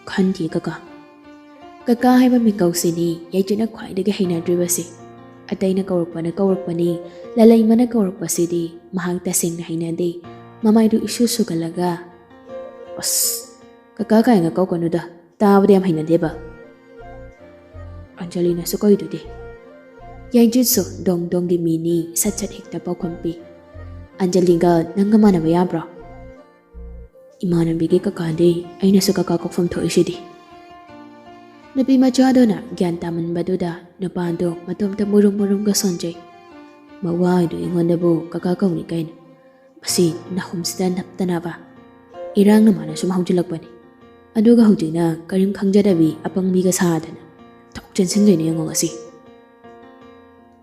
"ꯈꯟꯗꯦ ꯀꯀꯥ꯫" ꯀꯀꯥ ꯍꯥꯏꯕ ꯃꯤꯡꯒꯧꯁꯤꯅꯤ ꯌꯥꯏꯆꯨꯅ ꯈ꯭ꯋꯥꯏꯗꯒꯤ ꯍꯩꯅꯗ꯭ꯔꯤꯕꯁꯤ꯫ ꯑꯇꯩꯅ ꯀꯧꯔꯛꯄꯅ ꯀꯧꯔꯛꯄꯅꯤ, ꯂꯂꯩꯃꯅ ꯀꯧꯔꯛꯄꯁꯤꯗꯤ ꯃꯍꯥꯛ ꯇꯁꯦꯡꯅ ꯍꯩꯅꯗꯦ꯫ ꯃꯃꯥꯏꯗꯨ ꯏꯁꯨ ꯁꯨꯒꯠꯂꯒ, "ꯑꯁ, ꯀꯀꯥ ꯀꯥꯏꯅ ꯀꯧꯒꯅꯨꯗ, ꯇꯥꯕꯗ ꯌꯥꯝ ꯍꯩꯅꯗꯦꯕ꯫" ꯑꯟꯖꯂꯤꯅꯁꯨ ꯀꯧꯏꯗꯨꯗꯤ꯫ ꯌꯥꯏꯖꯨꯠꯁꯨ ꯗꯣꯡ ꯗꯣꯡꯒꯤ ꯃꯤꯅꯤ, ꯁꯠ ꯁꯠ ꯍꯦꯛꯇ ꯄꯥꯎꯈꯨꯝ ꯄꯤ꯫ "ꯑꯟꯖꯂꯤꯒ ꯅꯪꯒ ꯃꯥꯟꯅꯕ ꯌꯥꯕ꯭ꯔꯣ?" "ꯏꯃꯥꯟꯅꯕꯤꯒꯤ ꯀꯀꯥꯗꯤ ꯑꯩꯅꯁꯨ ꯀꯀꯥ ꯀꯧꯐꯝ ꯊꯣꯛꯏꯁꯤꯗꯤ꯫" ꯅꯨꯄꯤ ꯃꯆꯥꯗꯨꯅ ꯒ꯭ꯌꯥꯟ ꯇꯥꯃꯟꯕꯗꯨꯗ ꯅꯨꯄꯥꯗꯣ ꯃꯇꯣꯝꯇ ꯃꯨꯔꯨꯝ ꯃꯨꯔꯨꯝꯒ ꯁꯣꯟꯖꯩ꯫ "ꯃꯋꯥꯗꯨ ꯑꯩꯉꯣꯟꯗꯕꯨ ꯀꯀꯥ ꯀꯧꯅꯤ ꯀꯥꯏꯅ꯫ ꯃꯁꯤ ꯅꯍꯨꯝꯁꯤꯗ ꯅꯞꯇꯅꯕ ꯏꯔꯥꯡꯅ ꯃꯥꯅ ꯁꯨꯝ ꯍꯧꯖꯤꯜꯂꯛꯄꯅꯤ꯫ ꯑꯗꯨꯒ ꯍꯧꯖꯤꯛꯅ ꯀꯔꯤꯝ ꯈꯪꯖꯗꯕꯤ ꯑꯄꯪꯕꯤꯒ ꯁꯥꯗꯅ ꯊꯣꯛ ꯆꯦꯟꯁꯤꯟꯗꯣꯏꯅꯦ ꯌꯦꯡꯉꯣ ꯉꯁꯤ꯫"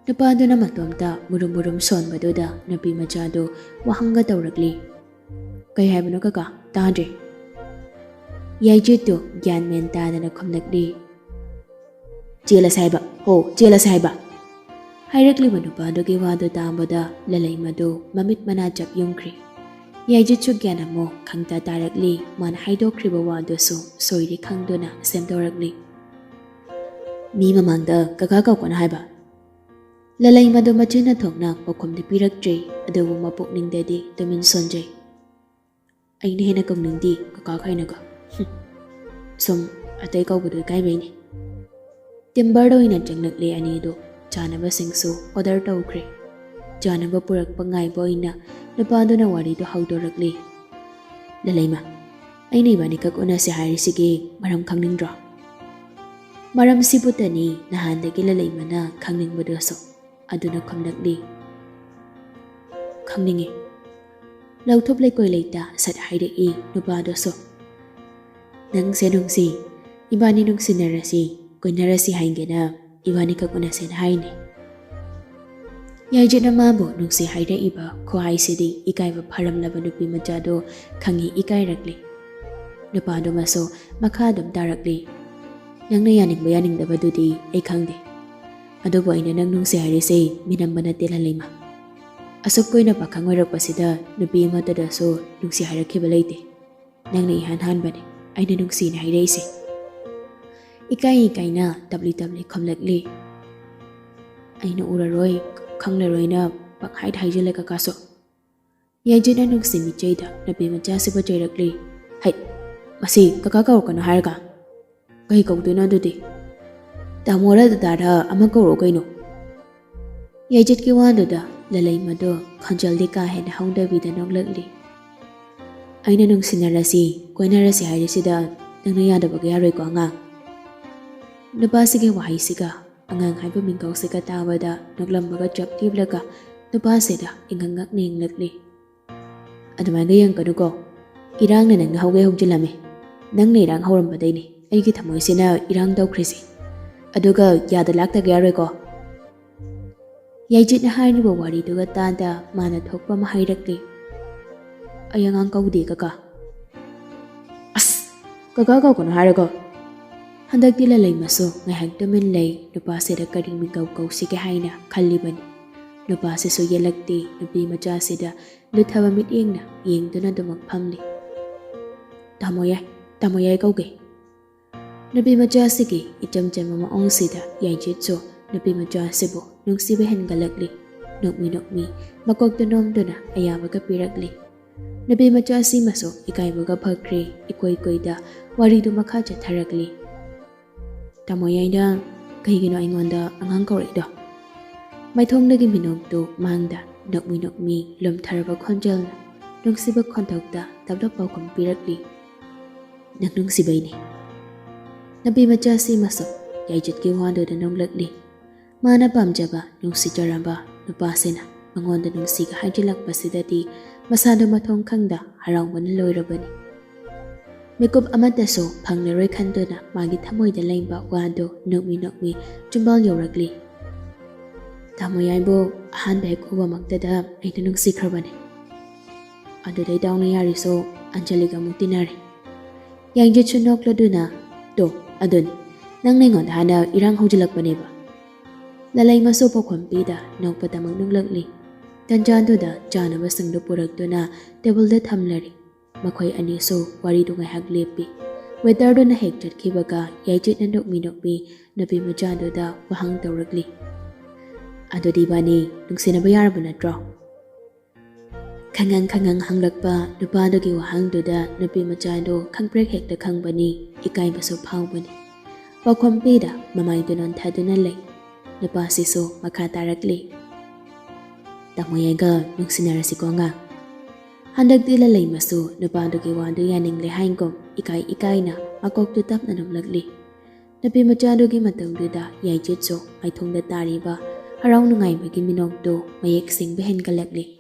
ꯅꯨꯄꯥꯗꯨꯅ ꯃꯇꯣꯝꯇ ꯃꯨꯔꯨꯝ ꯃꯨꯔꯨꯝ ꯁꯣꯟꯕꯗꯨꯗ ꯅꯨꯄꯤ ꯃꯆꯥꯗꯨ ꯋꯥꯍꯪꯒ ꯇꯧꯔꯛꯂꯤ꯫ "ꯀꯩ ꯍꯥꯏꯕꯅꯣ ꯀꯀꯥ? ꯇꯥꯗ꯭ꯔꯦ꯫" ꯌꯥꯏꯖꯨꯠꯇꯨ ꯒ꯭ꯌꯥꯟ ꯃꯦꯟ ꯇꯥꯗꯅ ꯈꯨꯝꯂꯛꯂꯤ꯫ "ꯆꯦꯜꯂꯁꯦ ꯍꯥꯏꯕ, ꯍꯣ, ꯆꯦꯜꯂꯁꯦ ꯍꯥꯏꯕ꯫" ꯍꯥꯏꯔꯛꯂꯤꯕ ꯅꯨꯄꯥꯗꯨꯒꯤ ꯋꯥꯗꯨ ꯇꯥꯕꯗ ꯂꯂꯩꯃꯗꯨ ꯃꯃꯤꯠ ꯃꯅꯥ ꯆꯞ ꯌꯨꯝꯈ꯭ꯔꯦ꯫ ꯌꯥꯏꯖꯨꯠꯁꯨ ꯒ꯭ꯌꯥꯟ ꯑꯃꯨꯛ ꯈꯪꯇꯥ ꯇꯥꯔꯛꯂꯤ꯫ ꯃꯥꯅ ꯍꯥꯏꯗꯣꯛꯈ꯭ꯔꯤꯕ ꯋꯥꯗꯨꯁꯨ ꯁꯣꯏꯔꯦ ꯈꯪꯗꯨꯅ ꯁꯦꯝꯗꯣꯔꯛꯂꯤ꯫ "ꯃꯤ ꯃꯃꯥꯡꯗ ꯀꯀꯥ ꯀꯧꯒꯅꯨ ꯍꯥꯏꯕ꯫" ꯂꯂꯩꯃꯗꯨ ꯃꯆꯤꯟ ꯊꯣꯛꯅ ꯄꯥꯎꯈꯨꯝꯗꯤ ꯄꯤꯔꯛꯇ꯭ꯔꯦ, ꯑꯗꯨꯕꯨ ꯃꯄꯨꯛꯅꯤꯡꯗꯗꯤ ꯇꯨꯃꯤꯟ ꯁꯣꯟꯖꯩ꯫ "ꯑꯩꯅ ꯍꯦꯟꯅ ꯀꯧꯅꯤꯡꯗꯦ ꯀꯀꯥ ꯀꯥꯏꯅꯒ꯫ ꯍꯨꯝ꯫ ꯁꯨꯝ ꯑꯇꯩ ꯀꯧꯕꯗꯨ ꯏꯀꯥꯏꯕꯩꯅꯤ꯫" ꯇꯤꯝꯕꯔꯗ ꯑꯣꯏꯅ ꯆꯪꯂꯛꯂꯦ ꯑꯅꯤꯗꯨ꯫ ꯆꯥꯅꯕꯁꯤꯡꯁꯨ ꯑꯣꯔꯗꯔ ꯇꯧꯈ꯭ꯔꯦ꯫ ꯆꯥꯅꯕ ꯄꯨꯔꯛꯄ ꯉꯥꯏꯕ ꯑꯣꯏꯅ ꯅꯨꯄꯥꯗꯨꯅ ꯋꯥꯔꯤꯗꯨ ꯍꯧꯗꯣꯔꯛꯂꯤ꯫ "ꯂꯂꯩꯃ, ꯑꯩꯅ ꯏꯕꯥꯅꯤꯈꯛ ꯎꯅꯁꯦ ꯍꯥꯏꯔꯤꯁꯤꯒꯤ ꯃꯔꯝ ꯈꯪꯅꯤꯡꯗ꯭ꯔꯣ?" ꯃꯔꯝꯁꯤꯕꯨꯇꯅꯤ ꯅꯍꯥꯟꯗꯒꯤ ꯂꯂꯩꯃꯅ ꯈꯪꯅꯤꯡꯕꯗꯨꯁꯨ꯫ ꯑꯗꯨꯅ ꯈꯨꯝꯂꯛꯂꯤ꯫ "ꯈꯪꯅꯤꯡꯉꯤ꯫" ꯂꯧꯊꯣꯞ ꯂꯩꯀꯣꯏ ꯂꯩꯇ ꯁꯠ ꯍꯥꯏꯔꯛꯏ ꯅꯨꯄꯥꯗꯨꯁꯨ꯫ "ꯅꯪꯁꯦ ꯅꯨꯡꯁꯤ, ꯏꯕꯥꯅꯤ ꯅꯨꯡꯁꯤꯅꯔꯁꯤ, ꯀꯣꯏꯅꯔꯁꯤ ꯍꯥꯏꯒꯦꯅ ꯏꯕꯥꯅꯤꯈꯛ ꯎꯅꯁꯦꯅ ꯍꯥꯏꯅꯤ꯫" ꯌꯥꯏꯖꯤꯠꯅ ꯃꯥꯕꯨ ꯅꯨꯡꯁꯤ ꯍꯥꯏꯔꯛꯏꯕ ꯈꯨꯍꯥꯏꯁꯤꯗꯤ ꯏꯀꯥꯏꯕ ꯐꯔꯝꯂꯕ ꯅꯨꯄꯤ ꯃꯆꯥꯗꯨ ꯈꯪꯏ ꯏꯀꯥꯏꯔꯛꯂꯤ꯫ ꯅꯨꯄꯥꯗꯨꯃꯁꯨ ꯃꯈꯥ ꯑꯗꯨꯝ ꯇꯥꯔꯛꯂꯤ꯫ "ꯅꯪꯅ ꯌꯥꯅꯤꯡꯕ ꯌꯥꯅꯤꯡꯗꯕꯗꯨꯗꯤ ꯑꯩ ꯈꯪꯗꯦ꯫ ꯑꯗꯨꯕꯨ ꯑꯩꯅ ꯅꯪ ꯅꯨꯡꯁꯤ ꯍꯥꯏꯔꯤꯁꯦ ꯃꯤꯅꯝꯕ ꯅꯠꯇꯦ ꯂꯂꯩꯃ꯫ ꯑꯁꯨꯛ ꯀꯨꯏꯅ ꯄꯥꯈꯪ ꯑꯣꯏꯔꯛꯄꯁꯤꯗ ꯅꯨꯄꯤ ꯑꯃꯠꯇꯗꯁꯨ ꯅꯨꯡꯁꯤ ꯍꯥꯏꯔꯛꯈꯤꯕ ꯂꯩꯇꯦ꯫ ꯅꯪꯅ ꯏꯍꯥꯟ ꯍꯥꯟꯕꯅꯦ ꯑꯩꯅ ꯅꯨꯡꯁꯤꯅ ꯍꯥꯏꯔꯛꯏꯁꯦ꯫" ꯏꯀꯥꯏ ꯏꯀꯥꯏꯅ ꯇꯞꯂꯤ ꯇꯞꯂꯤ ꯈꯨꯝꯂꯛꯂꯤ꯫ "ꯑꯩꯅ ꯎꯔꯔꯣꯏ, ꯈꯪꯂꯔꯣꯏꯅ ꯄꯪꯍꯥꯏꯗ ꯍꯥꯏꯖꯤꯜꯂꯦ ꯀꯀꯥꯁꯨ꯫" ꯌꯥꯏꯖꯤꯠꯅ ꯅꯨꯡꯁꯤ ꯃꯤꯠꯆꯩꯗ ꯅꯨꯄꯤ ꯃꯆꯥꯁꯤꯕꯨ ꯆꯩꯔꯛꯂꯤ꯫ "ꯍꯩꯠ, ꯃꯁꯤ ꯀꯀꯥ ꯀꯧꯔꯛꯀꯅꯨ ꯍꯥꯏꯔꯒ ꯀꯩ ꯀꯧꯗꯣꯏꯅꯣ ꯑꯗꯨꯗꯤ? ꯇꯥꯃꯣꯔ ꯗꯗꯥꯔ ꯑꯃ ꯀꯧꯔꯣ ꯀꯩꯅꯣ?" ꯌꯥꯏꯖꯤꯠꯀꯤ ꯋꯥꯗꯨꯗ ꯂꯂꯩꯃꯗꯣ ꯈꯣꯟꯖꯦꯜꯗꯤ ꯀꯥ ꯍꯦꯟꯅ ꯍꯧꯗꯕꯤꯗ ꯅꯣꯛꯂꯛꯂꯤ꯫ "ꯑꯩꯅ ꯅꯨꯡꯁꯤꯅꯔꯁꯤ, ꯀꯣꯏꯅꯔꯁꯤ ꯍꯥꯏꯔꯤꯁꯤꯗ ꯅꯪꯅ ꯌꯥꯗꯕꯒ ꯌꯥꯔꯣꯏꯀꯣ ꯑꯉꯥꯡ?" ꯅꯨꯄꯥꯁꯤꯒꯤ ꯋꯥꯍꯩꯁꯤꯒ ꯑꯉꯥꯡ ꯍꯥꯏꯕ ꯃꯤꯡꯒꯧꯁꯤꯒ ꯇꯥꯕꯗ ꯅꯣꯛꯂꯝꯕꯒ ꯆꯞ ꯂꯦꯞꯂꯒ ꯅꯨꯄꯥꯁꯤꯗ ꯏꯉꯛ ꯉꯛꯅ ꯌꯦꯡꯂꯛꯂꯤ꯫ "ꯑꯗꯨꯃꯥꯏꯅ ꯌꯦꯡꯒꯅꯨꯀꯣ꯫ ꯏꯔꯥꯡꯅ ꯅꯪꯅ ꯍꯧꯒꯦ ꯍꯧꯖꯤꯜꯂꯝꯃꯦ꯫ ꯅꯪꯅ ꯏꯔꯥꯡ ꯍꯧꯔꯝꯕꯗꯩꯅꯦ ꯑꯩꯒꯤ ꯊꯃꯣꯏꯁꯤꯅ ꯏꯔꯥꯡ ꯇꯧꯈ꯭ꯔꯤꯁꯦ꯫ ꯑꯗꯨꯒ ꯌꯥꯗ ꯂꯥꯛꯇꯒ ꯌꯥꯔꯣꯏꯀꯣ꯫" ꯌꯥꯏꯖꯤꯠꯅ ꯍꯥꯏꯔꯤꯕ ꯋꯥꯔꯤꯗꯨꯒ ꯇꯥꯗ ꯃꯥꯅ ꯊꯣꯛꯄ ꯑꯃ ꯍꯥꯏꯔꯛꯂꯤ꯫ "ꯑꯩ ꯑꯉꯥꯡ ꯀꯧꯗꯦ ꯀꯀꯥ꯫" "ꯑꯁ! ꯀꯀꯥ ꯀꯧꯒꯅꯨ ꯍꯥꯏꯔꯒ?" ꯍꯟꯗꯛꯇꯤ ꯂꯂꯩꯃꯁꯨ ꯉꯥꯏꯍꯥꯛ ꯇꯨꯃꯤꯟ ꯂꯩ꯫ ꯅꯨꯄꯥꯁꯤꯗ ꯀꯔꯤ ꯃꯤꯡꯒꯧ ꯀꯧꯁꯤꯒꯦ ꯍꯥꯏꯅ ꯈꯜꯂꯤꯕꯅꯤ꯫ ꯅꯨꯄꯥꯁꯤꯁꯨ ꯌꯦꯜꯂꯛꯇꯦ꯫ ꯅꯨꯄꯤ ꯃꯆꯥꯁꯤꯗ ꯂꯨꯊꯕ ꯃꯤꯠꯌꯦꯡꯅ ꯌꯦꯡꯗꯨꯅ ꯑꯗꯨꯃꯛ ꯐꯝꯂꯤ꯫ "ꯇꯥꯃꯣ ꯌꯥꯏ, ꯇꯥꯃꯣ ꯌꯥꯏ ꯀꯧꯒꯦ꯫" ꯅꯨꯄꯤ ꯃꯆꯥꯁꯤꯒꯤ ꯏꯆꯝ ꯆꯝꯕ ꯃꯑꯣꯡꯁꯤꯗ ꯌꯥꯏꯖꯤꯠꯁꯨ ꯅꯨꯄꯤ ꯃꯆꯥꯁꯤꯕꯨ ꯅꯨꯡꯁꯤꯕ ꯍꯦꯟꯒꯠꯂꯛꯂꯤ꯫ ꯅꯣꯛꯃꯤ ꯅꯣꯛꯃꯤ ꯃꯀꯣꯛꯇ ꯅꯣꯝꯗꯨꯅ ꯑꯌꯥꯕꯒ ꯄꯤꯔꯛꯂꯤ꯫ ꯅꯨꯄꯤ ꯃꯆꯥ ꯑꯁꯤꯃꯁꯨ ꯏꯀꯥꯏꯕꯒ ꯐꯈ꯭ꯔꯦ꯫ ꯏꯀꯣꯏ ꯀꯣꯏꯗ ꯋꯥꯔꯤꯗꯨ ꯃꯈꯥ ꯆꯠꯊꯔꯛꯂꯤ꯫ "ꯇꯥꯃꯣ ꯌꯥꯏꯅ ꯀꯩꯒꯤꯅꯣ ꯑꯩꯉꯣꯟꯗ ꯑꯉꯥꯡ ꯀꯧꯔꯛꯏꯗꯣ?" ꯃꯥꯏꯊꯣꯡꯗꯒꯤ ꯃꯤꯅꯣꯛꯇꯨ ꯃꯥꯡꯗ ꯅꯣꯛꯃꯤ ꯅꯣꯛꯃꯤ ꯂꯨꯝꯊꯔꯕ ꯈꯣꯟꯖꯦꯜꯅ ꯅꯨꯡꯁꯤꯕ ꯈꯣꯟꯊꯣꯛꯇ ꯇꯞꯂꯞ ꯄꯥꯎꯈꯨꯝ ꯄꯤꯔꯛꯂꯤ꯫ "ꯅꯪ ꯅꯨꯡꯁꯤꯕꯩꯅꯦ꯫" ꯅꯨꯄꯤ ꯃꯆꯥ ꯑꯁꯤꯃꯁꯨ ꯌꯥꯏꯖꯠꯀꯤ ꯋꯥꯗꯨꯗ ꯅꯣꯛꯂꯛꯂꯤ꯫ ꯃꯥꯅ ꯄꯥꯝꯖꯕ, ꯅꯨꯡꯁꯤꯖꯔꯕ ꯅꯨꯄꯥꯁꯤꯅ ꯃꯉꯣꯟꯗ ꯅꯨꯡꯁꯤꯒ ꯍꯥꯏꯖꯤꯜꯂꯛꯄꯁꯤꯗꯗꯤ ꯃꯁꯥꯗꯣ ꯃꯊꯣꯡ ꯈꯪꯗ ꯍꯔꯥꯎꯕꯅ ꯂꯣꯏꯔꯕꯅꯤ꯫ ꯃꯤꯀꯨꯞ ꯑꯃꯠꯇꯁꯨ ꯐꯪꯂꯔꯣꯏ ꯈꯟꯗꯨꯅ ꯃꯥꯒꯤ ꯊꯃꯣꯏꯗ ꯂꯩꯕ ꯋꯥꯗꯨ ꯅꯣꯛꯃꯤ ꯅꯣꯛꯃꯤ ꯆꯤꯝꯕꯥꯜ ꯌꯧꯔꯛꯂꯤ꯫ "ꯇꯥꯃꯣ ꯌꯥꯏꯕꯨ ꯑꯍꯥꯟꯕ ꯍꯦꯛ ꯎꯕꯃꯛꯇꯗ ꯑꯩꯅ ꯅꯨꯡꯁꯤꯈ꯭ꯔꯕꯅꯦ꯫ ꯑꯗꯨꯗꯩ ꯗꯥꯎꯅ ꯌꯥꯔꯤꯁꯨ ꯑꯟꯖꯂꯤꯒ ꯑꯃꯨꯛ ꯇꯤꯟꯅꯔꯦ꯫" ꯌꯥꯏꯖꯤꯠꯁꯨ ꯅꯣꯛꯂꯗꯨꯅ, "ꯇꯣ, ꯑꯗꯨꯅꯤ, ꯅꯪꯅ ꯑꯩꯉꯣꯟꯗ ꯍꯥꯟꯅ ꯏꯔꯥꯡ ꯍꯧꯖꯤꯜꯂꯛꯄꯅꯦꯕ꯫" ꯂꯂꯩꯃꯁꯨ ꯄꯥꯎꯈꯨꯝ ꯄꯤꯗ ꯅꯣꯛꯄꯗꯃꯛ ꯅꯣꯛꯂꯛꯂꯤ꯫ ꯇꯟꯖꯥꯗꯨꯗ ꯆꯥꯅꯕꯁꯤꯡꯗꯨ ꯄꯨꯔꯛꯇꯨꯅ ꯇꯦꯕꯜꯗ ꯊꯝꯂꯔꯦ꯫ ꯃꯈꯣꯏ ꯑꯅꯤꯁꯨ ꯋꯥꯔꯤꯗꯨ ꯉꯥꯏꯍꯥꯛ ꯂꯦꯞꯄꯤ꯫ ꯋꯦꯇꯔꯗꯨꯅ ꯍꯦꯛ ꯆꯠꯈꯤꯕꯒ ꯌꯥꯏꯖꯤꯠꯅ ꯅꯣꯛꯃꯤ ꯅꯣꯛꯃꯤ ꯅꯨꯄꯤ ꯃꯆꯥꯗꯨꯗ ꯋꯥꯍꯪ ꯇꯧꯔꯛꯂꯤ꯫ "ꯑꯗꯨꯗꯤ ꯏꯕꯥꯅꯤ ꯅꯨꯡꯁꯤꯅꯕ ꯌꯥꯔꯕ ꯅꯠꯇ꯭ꯔꯣ?" ꯈꯪꯉꯪ ꯈꯪꯉꯪ ꯍꯪꯂꯛꯄ ꯅꯨꯄꯥꯗꯨꯒꯤ ꯋꯥꯍꯪꯗꯨꯗ ꯅꯨꯄꯤ ꯃꯆꯥꯗꯨ ꯈꯪꯄ꯭ꯔꯦꯛ ꯍꯦꯛꯇ ꯈꯪꯕꯅꯤ, ꯏꯀꯥꯏꯕꯁꯨ ꯐꯥꯎꯕꯅꯤ꯫ ꯄꯥꯎꯈꯨꯝ ꯄꯤꯗ ꯃꯃꯥꯏꯗꯨ ꯅꯣꯟꯊꯗꯨꯅ ꯂꯩ꯫ ꯅꯨꯄꯥꯁꯤꯁꯨ ꯃꯈꯥ ꯇꯥꯔꯛꯂꯤ꯫ "ꯇꯥꯃꯣ ꯌꯥꯏꯒ ꯅꯨꯡꯁꯤꯅꯔꯁꯤꯀꯣ ꯑꯉꯥꯡ꯫" ꯍꯟꯗꯛꯇꯤ ꯂꯂꯩꯃꯁꯨ ꯅꯨꯄꯥꯗꯨꯒꯤ ꯋꯥꯗꯨ ꯌꯥꯅꯤꯡꯂꯦ ꯍꯥꯏꯒꯨꯝ ꯏꯀꯥꯏ ꯏꯀꯥꯏꯅ ꯃꯀꯣꯛꯇꯨ ꯇꯞꯅ ꯅꯣꯛꯂꯛꯂꯤ꯫ ꯅꯨꯄꯤ ꯃꯆꯥꯗꯨꯒꯤ ꯃꯇꯧꯗꯨꯗ ꯌꯥꯏꯖꯤꯠꯁꯨ ꯃꯥꯏꯊꯣꯡꯗ ꯇꯥꯔꯤꯕ ꯍꯔꯥꯎ ꯅꯨꯡꯉꯥꯏꯕꯒꯤ ꯃꯤꯅꯣꯛꯇꯨ ꯃꯌꯦꯛ ꯁꯦꯡꯕ ꯍꯦꯟꯒꯠꯂꯛꯂꯤ꯫